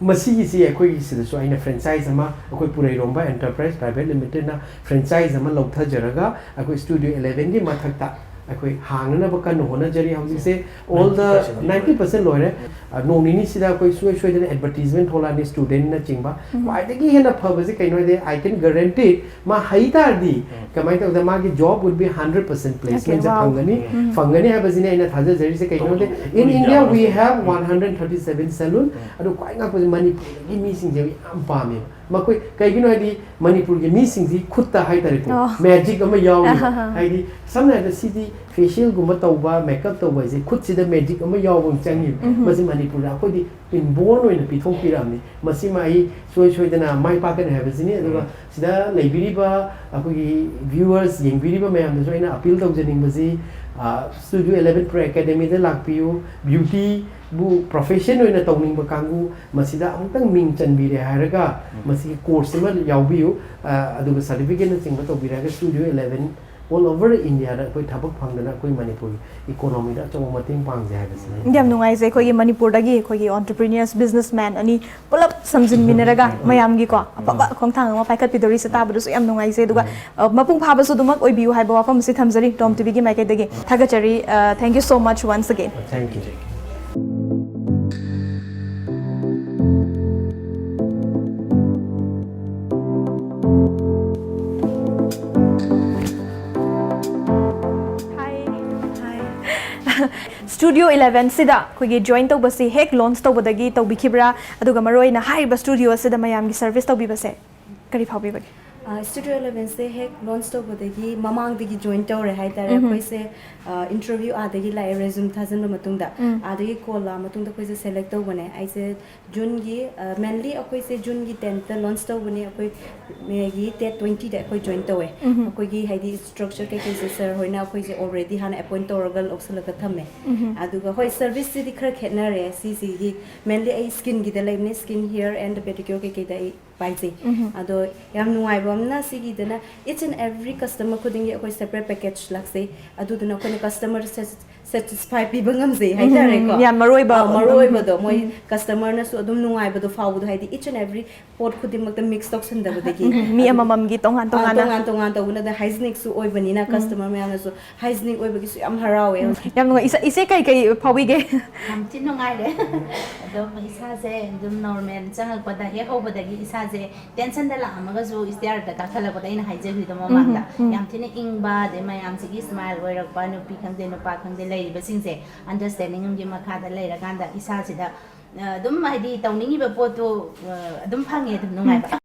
ꯃꯁꯤꯒꯤꯁꯤ ꯑꯩꯈꯣꯏꯒꯤ ꯁꯤꯗꯁꯨ ꯑꯩꯅ franchise ꯑꯃ, ꯑꯩꯈꯣꯏ ꯄꯨꯔꯩꯔꯣꯝꯕ Enterprise Private Limited ꯅ franchise ꯑꯃ ꯂꯧꯊꯖꯔꯒ ꯑꯩꯈꯣꯏ Studio Eleven ꯒꯤ ꯃꯊꯛꯇ ꯑꯩꯈꯣꯏ ꯍꯥꯡꯅꯅꯕ ꯀꯟꯅ ꯍꯣꯠꯅꯖꯔꯤ꯫ ꯍꯧꯖꯤꯛꯁꯦ all the ninety percent ꯂꯣꯏꯔꯦ꯫ ꯑ, ꯅꯣꯡ ꯅꯤꯅꯤꯁꯤꯗ ꯑꯩꯈꯣꯏ ꯁꯨꯡꯁꯣꯏ ꯁꯣꯏꯗꯅ advertisement ꯊꯣꯛꯂꯛꯑꯅꯤ, student ꯅꯆꯤꯡꯕ꯫ ꯈ꯭ꯋꯥꯏꯗꯒꯤ ꯍꯦꯟꯅ ꯐꯕꯁꯦ ꯀꯩꯅꯣ ꯍꯥꯏꯗꯤ, I can guarantee, ꯃꯥ ꯍꯩ ꯇꯥꯔꯗꯤ ꯀꯃꯥꯏꯅ ꯇꯧꯗ, ꯃꯥꯒꯤ job would be hundred percent placement say Wow. ꯐꯪꯒꯅꯤ꯫ ꯐꯪꯒꯅꯤ ꯍꯥꯏꯕꯁꯤꯅꯦ ꯑꯩꯅ ꯊꯥꯖꯖꯔꯤꯁꯦ꯫ ꯀꯩꯒꯤꯅꯣꯗꯤ, in India we have one hundred thirty seven salon, ꯑꯗꯨ ꯈ꯭ꯋꯥꯏ ꯉꯛꯄꯁꯦ ꯃꯅꯤꯄꯨꯔꯗꯒꯤ ꯃꯤꯁꯤꯡꯁꯦ ꯌꯥꯝ ꯄꯥꯝꯃꯦꯕ꯫ ꯃꯈꯣꯏ ꯀꯩꯒꯤꯅꯣ ꯍꯥꯏꯗꯤ, ꯃꯅꯤꯄꯨꯔꯒꯤ ꯃꯤꯁꯤꯡꯁꯤ ꯈꯨꯠꯇ ꯍꯥꯏꯇꯥꯔꯦꯀꯣ, ꯑꯣ꯫ magic ꯑꯃ ꯌꯥꯎꯔꯤꯕ꯫ ꯑꯍꯥꯍꯥ꯫ ꯍꯥꯏꯗꯤ, ꯁꯝꯅ ꯍꯥꯏꯔꯕꯗ, ꯁꯤꯗꯤ facial ꯒꯨꯝꯕ ꯇꯧꯕ, makeup ꯇꯧꯕ ꯍꯥꯏꯁꯦ ꯈꯨꯠꯁꯤꯗ magic ꯑꯃ ꯌꯥꯎꯕ ꯑꯃ ꯆꯪꯉꯤꯕ꯫ ꯃꯁꯤ ꯃꯅꯤꯄꯨꯔꯗ ꯑꯩꯈꯣꯏꯗꯤ inborn ꯑꯣꯏꯅ ꯄꯤꯊꯣꯛꯄꯤꯔꯛꯑꯕꯅꯤ꯫ ꯃꯁꯤꯃ ꯑꯩ ꯁꯣꯏ ꯁꯣꯏꯗꯅ ꯃꯥꯏ ꯄꯥꯛꯀꯅꯤ ꯍꯥꯏꯕꯁꯤꯅꯤ꯫ ꯑꯗꯨꯒ ꯁꯤꯗ ꯂꯩꯕꯤꯔꯤꯕ ꯑꯩꯈꯣꯏꯒꯤ viewers, ꯌꯦꯡꯕꯤꯔꯤꯕ ꯃꯌꯥꯝꯗꯁꯨ ꯑꯩꯅ appeal ꯇꯧꯖꯅꯤꯡꯕꯁꯤ, ꯑ, Studio Eleven Pro Academy ꯗ ꯂꯥꯛꯄꯤꯌꯨ꯫ Beauty ꯕꯨ profession ꯑꯣꯏꯅ ꯇꯧꯅꯤꯡꯕ ꯀꯥꯡꯕꯨ ꯃꯁꯤꯗ ꯑꯃꯨꯛꯇꯪ ꯃꯤꯡ ꯆꯟꯕꯤꯔꯦ ꯍꯥꯏꯔꯒ, ꯃꯁꯤꯒꯤ course ꯑꯃ ꯌꯥꯎꯕꯤꯌꯨ, ꯑ, ꯑꯗꯨꯒ certificate ꯅꯆꯤꯡꯕ ꯇꯧꯕꯤꯔꯦ ꯍꯥꯏꯔꯒ Studio Eleven All over India ꯗ ꯑꯩꯈꯣꯏ ꯊꯕꯛ ꯐꯪꯗꯅ ꯑꯩꯈꯣꯏ ꯃꯅꯤꯄꯨꯔꯒꯤ economy ꯗ ꯑꯆꯧꯕ ꯃꯇꯦꯡ ꯄꯥꯡꯖꯩ ꯍꯥꯏꯕꯁꯤꯅꯤ꯫ ꯌꯥꯝ ꯅꯨꯡꯉꯥꯏꯖꯩ, ꯑꯩꯈꯣꯏꯒꯤ ꯃꯅꯤꯄꯨꯔꯗꯒꯤ ꯑꯩꯈꯣꯏꯒꯤ entrepreneurs, businessman ꯑꯅꯤ ꯄꯨꯂꯞ ꯁꯝꯖꯤꯟꯃꯤꯟꯅꯔꯒ ꯃꯌꯥꯝꯒꯤꯀꯣ ꯑꯐꯕ ꯈꯣꯡꯊꯥꯡ ꯑꯃ ꯄꯥꯏꯈꯠꯄꯤꯗꯧꯔꯤꯁꯦ ꯇꯥꯕꯗꯁꯨ ꯌꯥꯝ ꯅꯨꯡꯉꯥꯏꯖꯩ꯫ ꯑꯗꯨꯒ ꯃꯄꯨꯡ ꯐꯥꯕꯁꯨ ꯑꯗꯨꯃꯛ ꯑꯣꯏꯕꯤꯌꯨ ꯍꯥꯏꯕ ꯋꯥꯐꯝ ꯑꯁꯤ ꯊꯝꯖꯔꯤ ꯇꯣꯝ ꯇꯤꯚꯤꯒꯤ ꯃꯥꯏꯀꯩꯗꯒꯤ꯫ ꯊꯥꯒꯠꯆꯔꯤ꯫ Thank you so much once again. Thank you. Studio eleven ꯁꯤꯗ ꯑꯩꯈꯣꯏꯒꯤ join ꯇꯧꯕꯁꯤ ꯍꯦꯛ launch ꯇꯧꯕꯗꯒꯤ ꯇꯧꯕꯤꯈꯤꯕ꯭ꯔꯥ? ꯑꯗꯨꯒ ꯃꯔꯨꯑꯣꯏꯅ ꯍꯥꯏꯔꯤꯕ studio ꯑꯁꯤꯗ ꯃꯌꯥꯝꯒꯤ service ꯇꯧꯕꯤꯕꯁꯦ ꯀꯔꯤ ꯐꯥꯎꯕꯤꯕꯒꯦ? Studio eleven ꯁꯦ ꯍꯦꯛ launch ꯇꯧꯕꯗꯒꯤ ꯃꯃꯥꯡꯗꯒꯤ join ꯇꯧꯔꯦ ꯍꯥꯏꯇꯥꯔꯦ꯫ ꯑꯩꯈꯣꯏꯁꯦ interview ꯑꯥꯗꯒꯤ ꯂꯥꯛꯑꯦ, resume ꯊꯥꯖꯤꯟꯕ ꯃꯇꯨꯡꯗ꯫ ꯑꯥꯗꯒꯤ call ꯂꯥꯛꯑ ꯃꯇꯨꯡꯗ ꯑꯩꯈꯣꯏꯁꯦ select ꯇꯧꯕꯅꯦ꯫ ꯑꯩꯁꯦ June ꯒꯤ, mainly ꯑꯩꯈꯣꯏꯁꯦ June ꯒꯤ tenth ꯇ launch ꯇꯧꯕꯅꯦ꯫ ꯑꯩꯈꯣꯏ May ꯒꯤ date twenty ꯗ ꯑꯩꯈꯣꯏ join ꯇꯧꯋꯦ꯫ ꯑꯩꯈꯣꯏꯒꯤ ꯍꯥꯏꯗꯤ structure ꯀꯩꯀꯩꯁꯦ sir ꯍꯣꯏꯅ ꯑꯩꯈꯣꯏꯁꯦ already ꯍꯥꯟꯅ appoint ꯇꯧꯔꯒ ꯂꯧꯁꯤꯜꯂꯒ ꯊꯝꯃꯦ꯫ ꯑꯗꯨꯒ ꯍꯣꯏ, service ꯁꯤꯗꯤ ꯈꯔ ꯈꯦꯠꯅꯔꯦ꯫ ꯁꯤꯁꯤꯒꯤ mainly ꯑꯩ skin ꯒꯤꯗ ꯂꯩꯕꯅꯦ, skin, hair and pedicure ꯀꯩꯀꯩꯗ ꯑꯩ ꯄꯥꯏꯖꯩ꯫ ꯑꯗꯣ ꯌꯥꯝ ꯅꯨꯡꯉꯥꯏꯕ ꯑꯃꯅ ꯁꯤꯒꯤꯗꯅ each and every customer ꯈꯨꯗꯤꯡꯒꯤ ꯑꯩꯈꯣꯏ separate package ꯂꯥꯛꯆꯩ꯫ ꯑꯗꯨꯗꯨꯅ ꯑꯩꯈꯣꯏꯅ customer satisfy ꯄꯤꯕ ꯉꯝꯖꯩ ꯍꯥꯏꯇꯥꯔꯦꯀꯣ꯫ ꯌꯥꯝ ꯃꯔꯨ ꯑꯣꯏꯕ, ꯑꯥ, ꯃꯔꯨ ꯑꯣꯏꯕꯗꯣ ꯃꯣꯏ customer ꯅꯁꯨ ꯑꯗꯨꯝ ꯅꯨꯡꯉꯥꯏꯕꯗꯣ ꯐꯥꯎꯕꯗꯣ, ꯍꯥꯏꯗꯤ each and every ꯄꯣꯠ ꯈꯨꯗꯤꯡꯃꯛꯇ mix ꯇꯧꯁꯟꯗꯕꯗꯒꯤ꯫ ꯃꯤ ꯑꯃꯃꯝꯒꯤ ꯇꯣꯉꯥꯟ ꯑꯥ, ꯇꯣꯉꯥꯟꯅ꯫ ꯇꯣꯉꯥꯟ ꯇꯣꯉꯥꯟ ꯇꯧꯕꯅ ꯑꯗ hygienic ꯁꯨ ꯑꯣꯏꯕꯅꯤꯅ customer ꯃꯌꯥꯝꯅꯁꯨ hygienic ꯑꯣꯏꯕꯒꯤꯁꯨ ꯌꯥꯝ ꯍꯔꯥꯎꯋꯦ꯫ ꯌꯥꯝ ꯅꯨꯡꯉꯥꯏ꯫ ꯏꯆꯦ, ꯏꯆꯦ ꯀꯩ ꯀꯩ ꯐꯥꯎꯕꯤꯒꯦ? ꯌꯥꯝ ꯊꯤ ꯅꯨꯡꯉꯥꯏꯔꯦ꯫ ꯑꯗꯨꯝ ꯏꯁꯥꯁꯦ ꯑꯗꯨꯝ normal ꯆꯪꯉꯛꯄꯗ ꯍꯦꯛ ꯍꯧꯕꯗꯒꯤ ꯏꯁꯥꯁꯦ tension ꯗ ꯂꯥꯛꯑꯝꯃꯒꯁꯨ stair ꯗ ꯀꯥꯈꯠꯂꯛꯄꯗ ꯑꯩꯅ ꯍꯥꯏꯖꯈꯤꯕꯗꯣ ꯃꯃꯥꯡꯗ ꯌꯥꯝ ꯊꯤꯅ ꯏꯪꯕ, ꯑꯗꯩ ꯃꯌꯥꯝꯁꯤꯒꯤ smile ꯑꯣꯏꯔꯛꯄ, ꯅꯨꯄꯤ ꯈꯪꯗꯦ ꯅꯨꯄꯥ ꯈꯪꯗꯦ ꯂꯩꯔꯤꯕꯁꯤꯡꯁꯦ understanding ꯑꯃꯒꯤ ꯃꯈꯥꯗ ꯂꯩꯔꯀꯥꯟꯗ ꯏꯁꯥꯁꯤꯗ ꯑ, ꯑꯗꯨꯝ ꯍꯥꯏꯗꯤ ꯇꯧꯅꯤꯡꯉꯤꯕ ꯄꯣꯠꯇꯣ ꯑ, ꯑꯗꯨꯝ ꯐꯪꯉꯦ, ꯑꯗꯨꯝ ꯅꯨꯡꯉꯥꯏꯕ꯫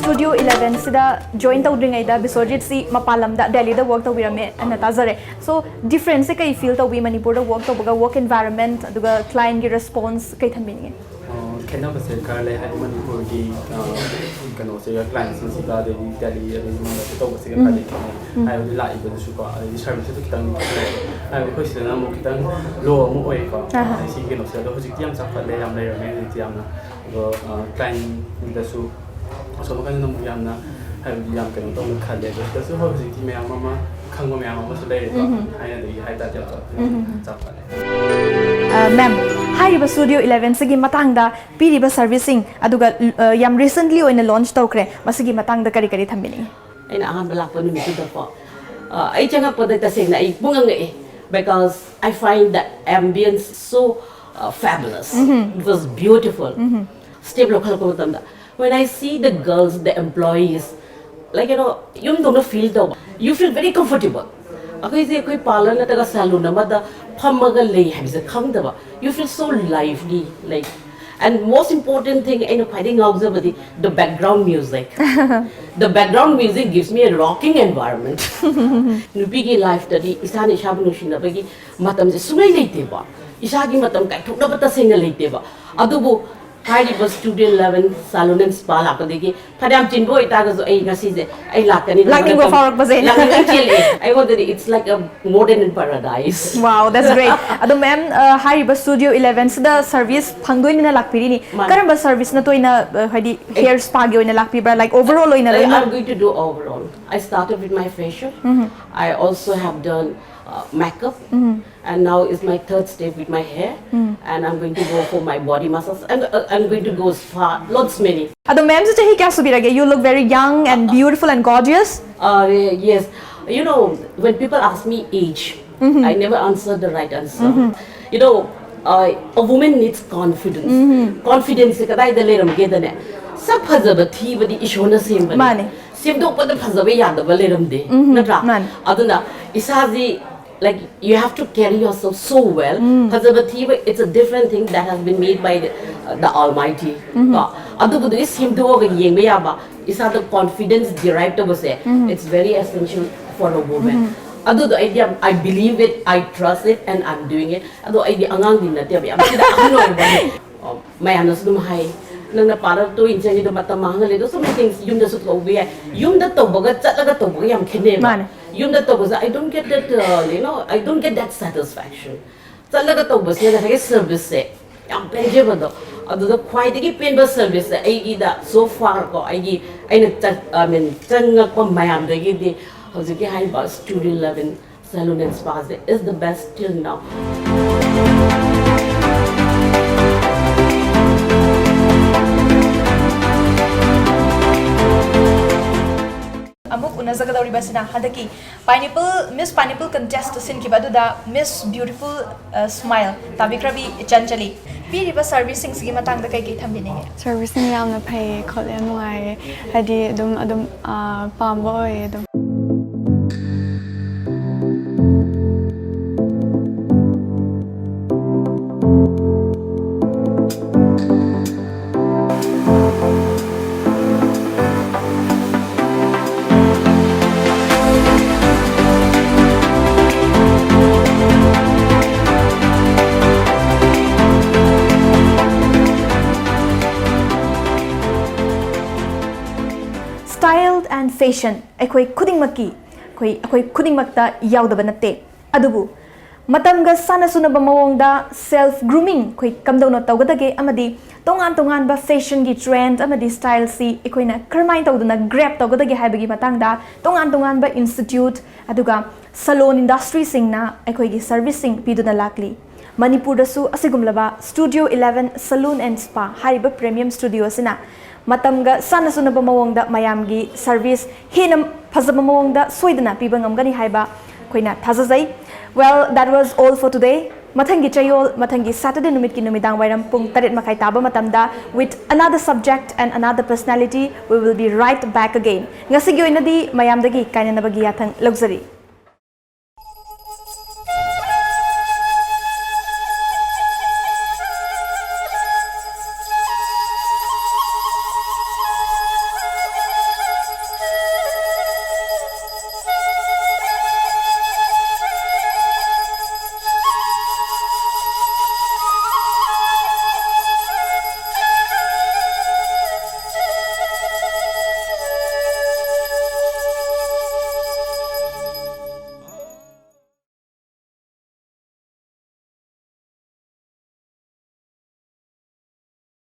Studio eleven ꯁꯤꯗ join ꯇꯧꯗ꯭ꯔꯤꯉꯩꯗ ꯕꯤꯁ꯭ꯋꯖꯤꯠꯁꯤ ꯃꯄꯥꯟ ꯂꯝꯗ ꯗꯦꯜꯂꯤꯗ work ꯇꯧꯕꯤꯔꯝꯃꯦ ꯑꯅ ꯇꯥꯖꯔꯦ꯫ So difference ꯁꯦ ꯀꯩ feel ꯇꯧꯕꯤ ꯃꯅꯤꯄꯨꯔꯗ work ꯇꯧꯕꯒ, work environment ꯑꯗꯨꯒ client ꯀꯤ response ꯀꯩ ꯊꯝꯕꯤꯅꯤꯡꯉꯤ? ꯑꯣ, ꯈꯦꯠꯅꯕꯁꯦ ꯈꯔ ꯂꯩ, ꯍꯥꯏꯗꯤ ꯃꯅꯤꯄꯨꯔꯒꯤ ꯑ, ꯀꯩꯅꯣꯁꯤꯒ, ꯀ꯭ꯂꯥꯏꯟꯁꯤꯡꯁꯤꯒ, ꯑꯗꯩꯗꯤ ꯗꯦꯜꯂꯤ ꯑꯗꯩꯗꯤ ꯃꯨꯝꯕꯥꯏꯗ ꯇꯧꯕꯁꯤꯒ ꯈꯔꯗꯤ ꯈꯦꯠꯅꯩ꯫ ꯍꯥꯏꯕꯗꯤ ꯂꯥꯛꯏꯕꯗꯨꯁꯨꯀꯣ, ꯑꯗꯩꯗꯤ ꯁꯔꯚꯤꯁꯇꯁꯨ ꯈꯤꯇꯪ ꯈꯦꯠꯅꯩ꯫ ꯍꯥꯏꯕꯗꯤ ꯑꯩꯈꯣꯏ ꯁꯤꯗꯅ ꯑꯃꯨꯛ ꯈꯤꯇꯪ ꯂꯣ ꯑꯃ ꯑꯣꯏꯌꯦꯀꯣ꯫ ꯑꯍꯥ꯫ ꯑꯩ ꯁꯤꯒꯤ ꯀꯩꯅꯣꯁꯦ ꯑꯗꯣ ꯍꯧꯖꯤꯛꯇꯤ ꯌꯥꯝ ꯆꯥꯎꯈꯠꯂꯦ, ꯌꯥꯝ ꯂꯩꯔꯝꯃꯦ ꯍꯧꯖꯤꯛꯇꯤ ꯌꯥꯝꯅ꯫ ꯑꯗꯣ ꯀ꯭ꯂꯥꯏꯟꯗꯁꯨ ꯑꯁꯣꯝ ꯅꯥꯀꯟꯗꯅ ꯑꯃꯨꯛ ꯌꯥꯝꯅ, ꯍꯥꯏꯕꯗꯤ ꯌꯥꯝ ꯀꯩꯅꯣ ꯇꯧꯅ ꯈꯜꯂꯦ꯫ ꯑꯗꯣ ꯁꯤꯗꯁꯨ ꯍꯣꯏ ꯍꯧꯖꯤꯛꯇꯤ ꯃꯌꯥꯝ ꯑꯃ ꯈꯪꯕ ꯃꯌꯥꯝ ꯑꯃꯁꯨ ꯂꯩꯔꯦꯀꯣ꯫ ꯊꯥꯏꯅꯗꯒꯤ ꯍꯥꯏꯇꯥꯔꯗꯤ ꯌꯥꯝ ꯆꯥꯎꯈꯠꯂꯦ꯫ ꯃꯦꯝ, ꯍꯥꯏꯔꯤꯕ ꯁ꯭ꯇꯨꯗꯤꯑꯣ ꯏꯂꯦꯚꯦꯟꯁꯤꯒꯤ ꯃꯇꯥꯡꯗ ꯄꯤꯔꯤꯕ ꯁꯔꯚꯤꯁꯁꯤꯡ, ꯑꯗꯨꯒ ꯑ, ꯌꯥꯝ ꯔꯤꯁꯦꯟꯠꯂꯤ ꯑꯣꯏꯅ ꯂꯣꯟꯆ ꯇꯧꯈ꯭ꯔꯦ, ꯃꯁꯤꯒꯤ ꯃꯇꯥꯡꯗ ꯀꯔꯤ ꯀꯔꯤ ꯊꯝꯕꯤꯅꯤꯡꯉꯤ? ꯑꯩꯅ ꯑꯍꯥꯟꯕ ꯂꯥꯛꯄ ꯅꯨꯃꯤꯠꯇꯨꯗꯀꯣ, ꯑ, ꯑꯩ ꯆꯪꯉꯛꯄꯗ ꯇꯁꯦꯡꯅ ꯑꯩ ꯄꯨꯡꯉꯛ ꯉꯛꯑꯦ, because I find the ambience so, uh, fabulous. It was beautiful. Step ꯂꯧꯈꯠꯂꯛꯄ ꯃꯇꯝꯗ, when I see the girls, the employees, like, you know, ꯌꯨꯝꯗꯧꯅ ꯐꯤꯜ ꯇꯧꯕ, you feel very comfortable. ꯑꯩꯈꯣꯏꯁꯦ ꯑꯩꯈꯣꯏ ꯄꯥꯔꯂꯔ ꯅꯠꯇ꯭ꯔꯒ ꯁꯦꯂꯨꯟ ꯑꯃꯗ ꯐꯝꯃꯒ ꯂꯩ ꯍꯥꯏꯕꯁꯦ ꯈꯪꯗꯕ, you feel so lively, like, and most important thing, ꯑꯩꯅ ꯈ꯭ꯋꯥꯏꯗꯒꯤ ꯉꯥꯎꯖꯕꯗꯤ the background music. The background music gives me a rocking environment. ꯅꯨꯄꯤꯒꯤ ꯂꯥꯏꯐꯇꯗꯤ ꯏꯁꯥꯅ ꯏꯁꯥꯕꯨ ꯅꯨꯡꯁꯤꯅꯕꯒꯤ ꯃꯇꯝꯁꯦ ꯁꯨꯡꯂꯩ ꯂꯩꯇꯦꯕ, ꯏꯁꯥꯒꯤ ꯃꯇꯝ ꯀꯥꯏꯊꯣꯛꯅꯕ ꯇꯁꯦꯡꯅ ꯂꯩꯇꯦꯕ꯫ ꯑꯗꯨꯕꯨ ꯍꯥꯏꯔꯤꯕ ꯁ꯭ꯇꯨꯗꯤꯑꯣ ꯏꯂꯦꯚꯦꯟ ꯁꯦꯂꯨꯟ ꯑꯦꯟ ꯁ꯭ꯄꯥ ꯂꯥꯛꯄꯗꯒꯤ ꯐꯅꯌꯥꯝ ꯆꯤꯟꯕ ꯑꯣꯏꯇꯥꯔꯒꯁꯨ ꯑꯩ ꯉꯁꯤꯁꯦ ꯑꯩ ꯂꯥꯛꯀꯅꯤ ꯈꯟꯕꯗ ꯂꯥꯛꯅꯤꯡꯕ ꯐꯥꯎꯔꯛꯄꯁꯦ꯫ ꯂꯥꯛꯅꯤꯡꯕ ꯆꯦꯜꯂꯛꯑꯦ꯫ ꯑꯩꯉꯣꯟꯗꯗꯤ it's like a more than in paradise. Wow, that's great. ꯑꯗꯣ ꯃꯦꯝ, ꯑ, ꯍꯥꯏꯔꯤꯕ ꯁ꯭ꯇꯨꯗꯤꯑꯣ ꯏꯂꯦꯚꯦꯟꯁꯤꯗ ꯁꯔꯚꯤꯁ ꯐꯪꯗꯣꯏꯅꯤꯅ ꯂꯥꯛꯄꯤꯔꯤꯅꯤ꯫ ꯃꯥꯅꯦ꯫ ꯀꯔꯝꯕ ꯁꯔꯚꯤꯁꯅ ꯇꯣꯏꯅ, ꯑ, ꯍꯥꯏꯗꯤ ꯍꯦꯌꯔ ꯁ꯭ꯄꯥꯒꯤ ꯑꯣꯏꯅ ꯂꯥꯛꯄꯤꯕ꯭ꯔꯥ, ꯂꯥꯏꯛ ꯑꯣꯚꯔꯑꯣꯜ ꯑꯣꯏꯅ ꯂꯣꯏꯅ? I'm going to do overall. I started with my facial. I also have done, uh, makeup. And now is my third step with my hair. And I'm going to go for my body massage. And, uh, I'm going to go spa, lots many. ꯑꯗꯣ ꯃꯦꯝꯁꯦ ꯆꯍꯤ ꯀꯌꯥ ꯁꯨꯕꯤꯔꯒꯦ? You look very young and beautiful and gorgeous. Uh, yes. You know, when people ask me age, I never answer the right answer. You know, uh, a woman needs confidence. Confidence ꯁꯦ ꯀꯗꯥꯏꯗ ꯂꯩꯔꯝꯒꯦꯗꯅꯦ? ꯁꯛ ꯐꯖꯕ ꯊꯤꯕꯗꯤ ꯏꯁꯣꯔꯅ ꯁꯦꯝꯕꯅꯤ꯫ ꯃꯥꯅꯦ꯫ ꯁꯦꯝꯗꯣꯛꯄꯗ ꯐꯖꯕ ꯌꯥꯗꯕ ꯂꯩꯔꯝꯗꯦ, ꯅꯠꯇ꯭ꯔꯥ? ꯃꯥꯅꯦ꯫ ꯑꯗꯨꯅ ꯏꯁꯥꯁꯤ, like, you have to carry yourself so well. ꯐꯖꯕ ꯊꯤꯕ, it's a different thing that has been made by the, uh, the Almighty. ꯀꯣ? ꯑꯗꯨꯕꯨꯗꯨꯒꯤ ꯁꯦꯝꯗꯣꯛꯑꯒ ꯌꯦꯡꯕ ꯌꯥꯕ, ꯏꯁꯥꯗ confidence derive ꯇꯧꯕꯁꯦ, it's very essential for a woman. ꯑꯗꯨꯗꯣ ꯑꯩꯗꯤ ꯌꯥꯝ, I believe it, I trust it, and I'm doing it. ꯑꯗꯣ ꯑꯩꯗꯤ ꯑꯉꯥꯡꯗꯤ ꯅꯠꯇꯦꯕ, ꯌꯥꯝ ꯊꯤꯅ ꯑꯍꯟ ꯑꯣꯏꯔꯕꯅꯤ꯫ ꯃꯌꯥꯝꯅꯁꯨ ꯑꯗꯨꯝ ꯍꯥꯏ, "ꯅꯪꯅ ꯄꯥꯔꯂꯔ ꯇꯣꯏꯅ ꯆꯪꯉꯤꯗꯣ ꯃꯇꯝ ꯃꯥꯡꯍꯜꯂꯦ." ꯑꯗꯣ so many things ꯌꯨꯝꯗꯁꯨ ꯇꯧꯕ ꯌꯥꯏ꯫ ꯌꯨꯝꯗ ꯇꯧꯕꯒ ꯆꯠꯂꯒ ꯇꯧꯕꯒ ꯌꯥꯝ ꯈꯦꯠꯅꯩꯕ꯫ ꯃꯥꯅꯦ꯫ ꯌꯨꯝꯗ ꯇꯧꯕꯁꯦ, "I don't get that, uh, you know, I don't get that satisfaction." ꯆꯠꯂꯒ ꯇꯧꯕꯁꯤꯅ ꯉꯁꯥꯏꯒꯤ ꯁꯔꯚꯤꯁꯁꯦ ꯌꯥꯝ ꯄꯦꯟꯖꯕꯗꯣ, ꯑꯗꯨꯗ ꯈ꯭ꯋꯥꯏꯗꯒꯤ ꯄꯦꯟꯕ ꯁꯔꯚꯤꯁꯁꯦ ꯑꯩꯒꯤꯗ so far ꯀꯣ, ꯑꯩꯒꯤ, ꯑꯩꯅ ꯆꯠ I mean ꯆꯪꯉꯛꯄ ꯃꯌꯥꯝꯗꯒꯤꯗꯤ ꯍꯧꯖꯤꯛꯀꯤ ꯍꯥꯏꯔꯤꯕ Studio eleven Salon and Spa say is the best till now. ꯑꯃꯨꯛ ꯎꯅꯖꯒꯗꯧꯔꯤꯕꯁꯤꯅ ꯍꯟꯗꯛꯀꯤ Pineapple, Miss Pineapple Contest ꯁꯤꯟꯈꯤꯕ ꯑꯗꯨꯗ Miss Beautiful, ꯑ, Smile ꯇꯥꯕꯤꯈ꯭ꯔꯕꯤ ꯏꯆꯟ ꯆꯂꯤ꯫ ꯄꯤꯔꯤꯕ ꯁꯔꯚꯤꯁꯁꯤꯡꯁꯤꯒꯤ ꯃꯇꯥꯡꯗ ꯀꯩ ꯀꯩ ꯊꯝꯕꯤꯅꯤꯡꯉꯤ? ꯁꯔꯚꯤꯁꯁꯤꯡ ꯌꯥꯝꯅ ꯐꯩꯌꯦ ꯈꯣꯠꯂꯦ, ꯌꯥꯝ ꯅꯨꯡꯉꯥꯏꯌꯦ꯫ ꯍꯥꯏꯗꯤ ꯑꯗꯨꯝ ꯑꯗꯨꯝ ꯑꯥ, ꯄꯥꯝꯕ ꯑꯣꯏꯌꯦ ꯑꯗꯨꯝ꯫ Style and fashion ꯑꯩꯈꯣꯏ ꯈꯨꯗꯤꯡꯃꯛꯀꯤ, ꯑꯩꯈꯣꯏ, ꯑꯩꯈꯣꯏ ꯈꯨꯗꯤꯡꯃꯛꯇ ꯌꯥꯎꯗꯕ ꯅꯠꯇꯦ꯫ ꯑꯗꯨꯕꯨ ꯃꯇꯝꯒ ꯆꯥꯟꯅ ꯆꯨꯅꯕ ꯃꯑꯣꯡꯗ self grooming ꯑꯩꯈꯣꯏ ꯀꯝꯗꯧꯅ ꯇꯧꯒꯗꯒꯦ ꯑꯃꯗꯤ ꯇꯣꯉꯥꯟ ꯇꯣꯉꯥꯟꯕ fashionꯒꯤ trend ꯑꯃꯗꯤ styleꯁꯤ ꯑꯩꯈꯣꯏꯅ ꯀꯔꯝꯍꯥꯏꯅ ꯇꯧꯗꯅ grab ꯇꯧꯒꯗꯒꯦ ꯍꯥꯏꯕꯒꯤ ꯃꯇꯥꯡꯗ ꯇꯣꯉꯥꯟ ꯇꯣꯉꯥꯟꯕ institute ꯑꯗꯨꯒ salon industryꯁꯤꯡꯅ ꯑꯩꯈꯣꯏꯒꯤ serviceꯁꯤꯡ ꯄꯤꯗꯨꯅ ꯂꯥꯛꯂꯤ꯫ ꯃꯅꯤꯄꯨꯔꯗꯁꯨ ꯑꯁꯤꯒꯨꯝꯂꯕ Studio eleven Salon and Spa ꯍꯥꯏꯔꯤꯕ premium studio ꯑꯁꯤꯅ ꯃꯇꯝꯒ ꯆꯥꯟꯅ ꯆꯨꯅꯕ ꯃꯑꯣꯡꯗ ꯃꯌꯥꯝꯒꯤ service ꯍꯦꯟꯅ ꯐꯖꯕ ꯃꯑꯣꯡꯗ ꯁꯣꯏꯗꯅ ꯄꯤꯕ ꯉꯝꯒꯅꯤ ꯍꯥꯏꯕ ꯑꯩꯈꯣꯏꯅ ꯊꯥꯖꯖꯩ꯫ Well, that was all for today. ꯃꯊꯪꯒꯤ ꯆꯌꯣꯜ, ꯃꯊꯪꯒꯤ Saturday ꯅꯨꯃꯤꯠꯀꯤ ꯅꯨꯃꯤꯗꯥꯡ ꯋꯥꯏꯔꯝ ꯄꯨꯡ ꯇꯔꯦꯠ ꯃꯈꯥꯏ ꯇꯥꯕ ꯃꯇꯝꯗ, with another subject and another personality, we will be right back again. ꯉꯁꯤꯒꯤ ꯑꯣꯏꯅꯗꯤ ꯃꯌꯥꯝꯗꯒꯤ ꯀꯥꯏꯅꯅꯕꯒꯤ ꯌꯥꯊꯪ ꯂꯧꯖꯔꯤ꯫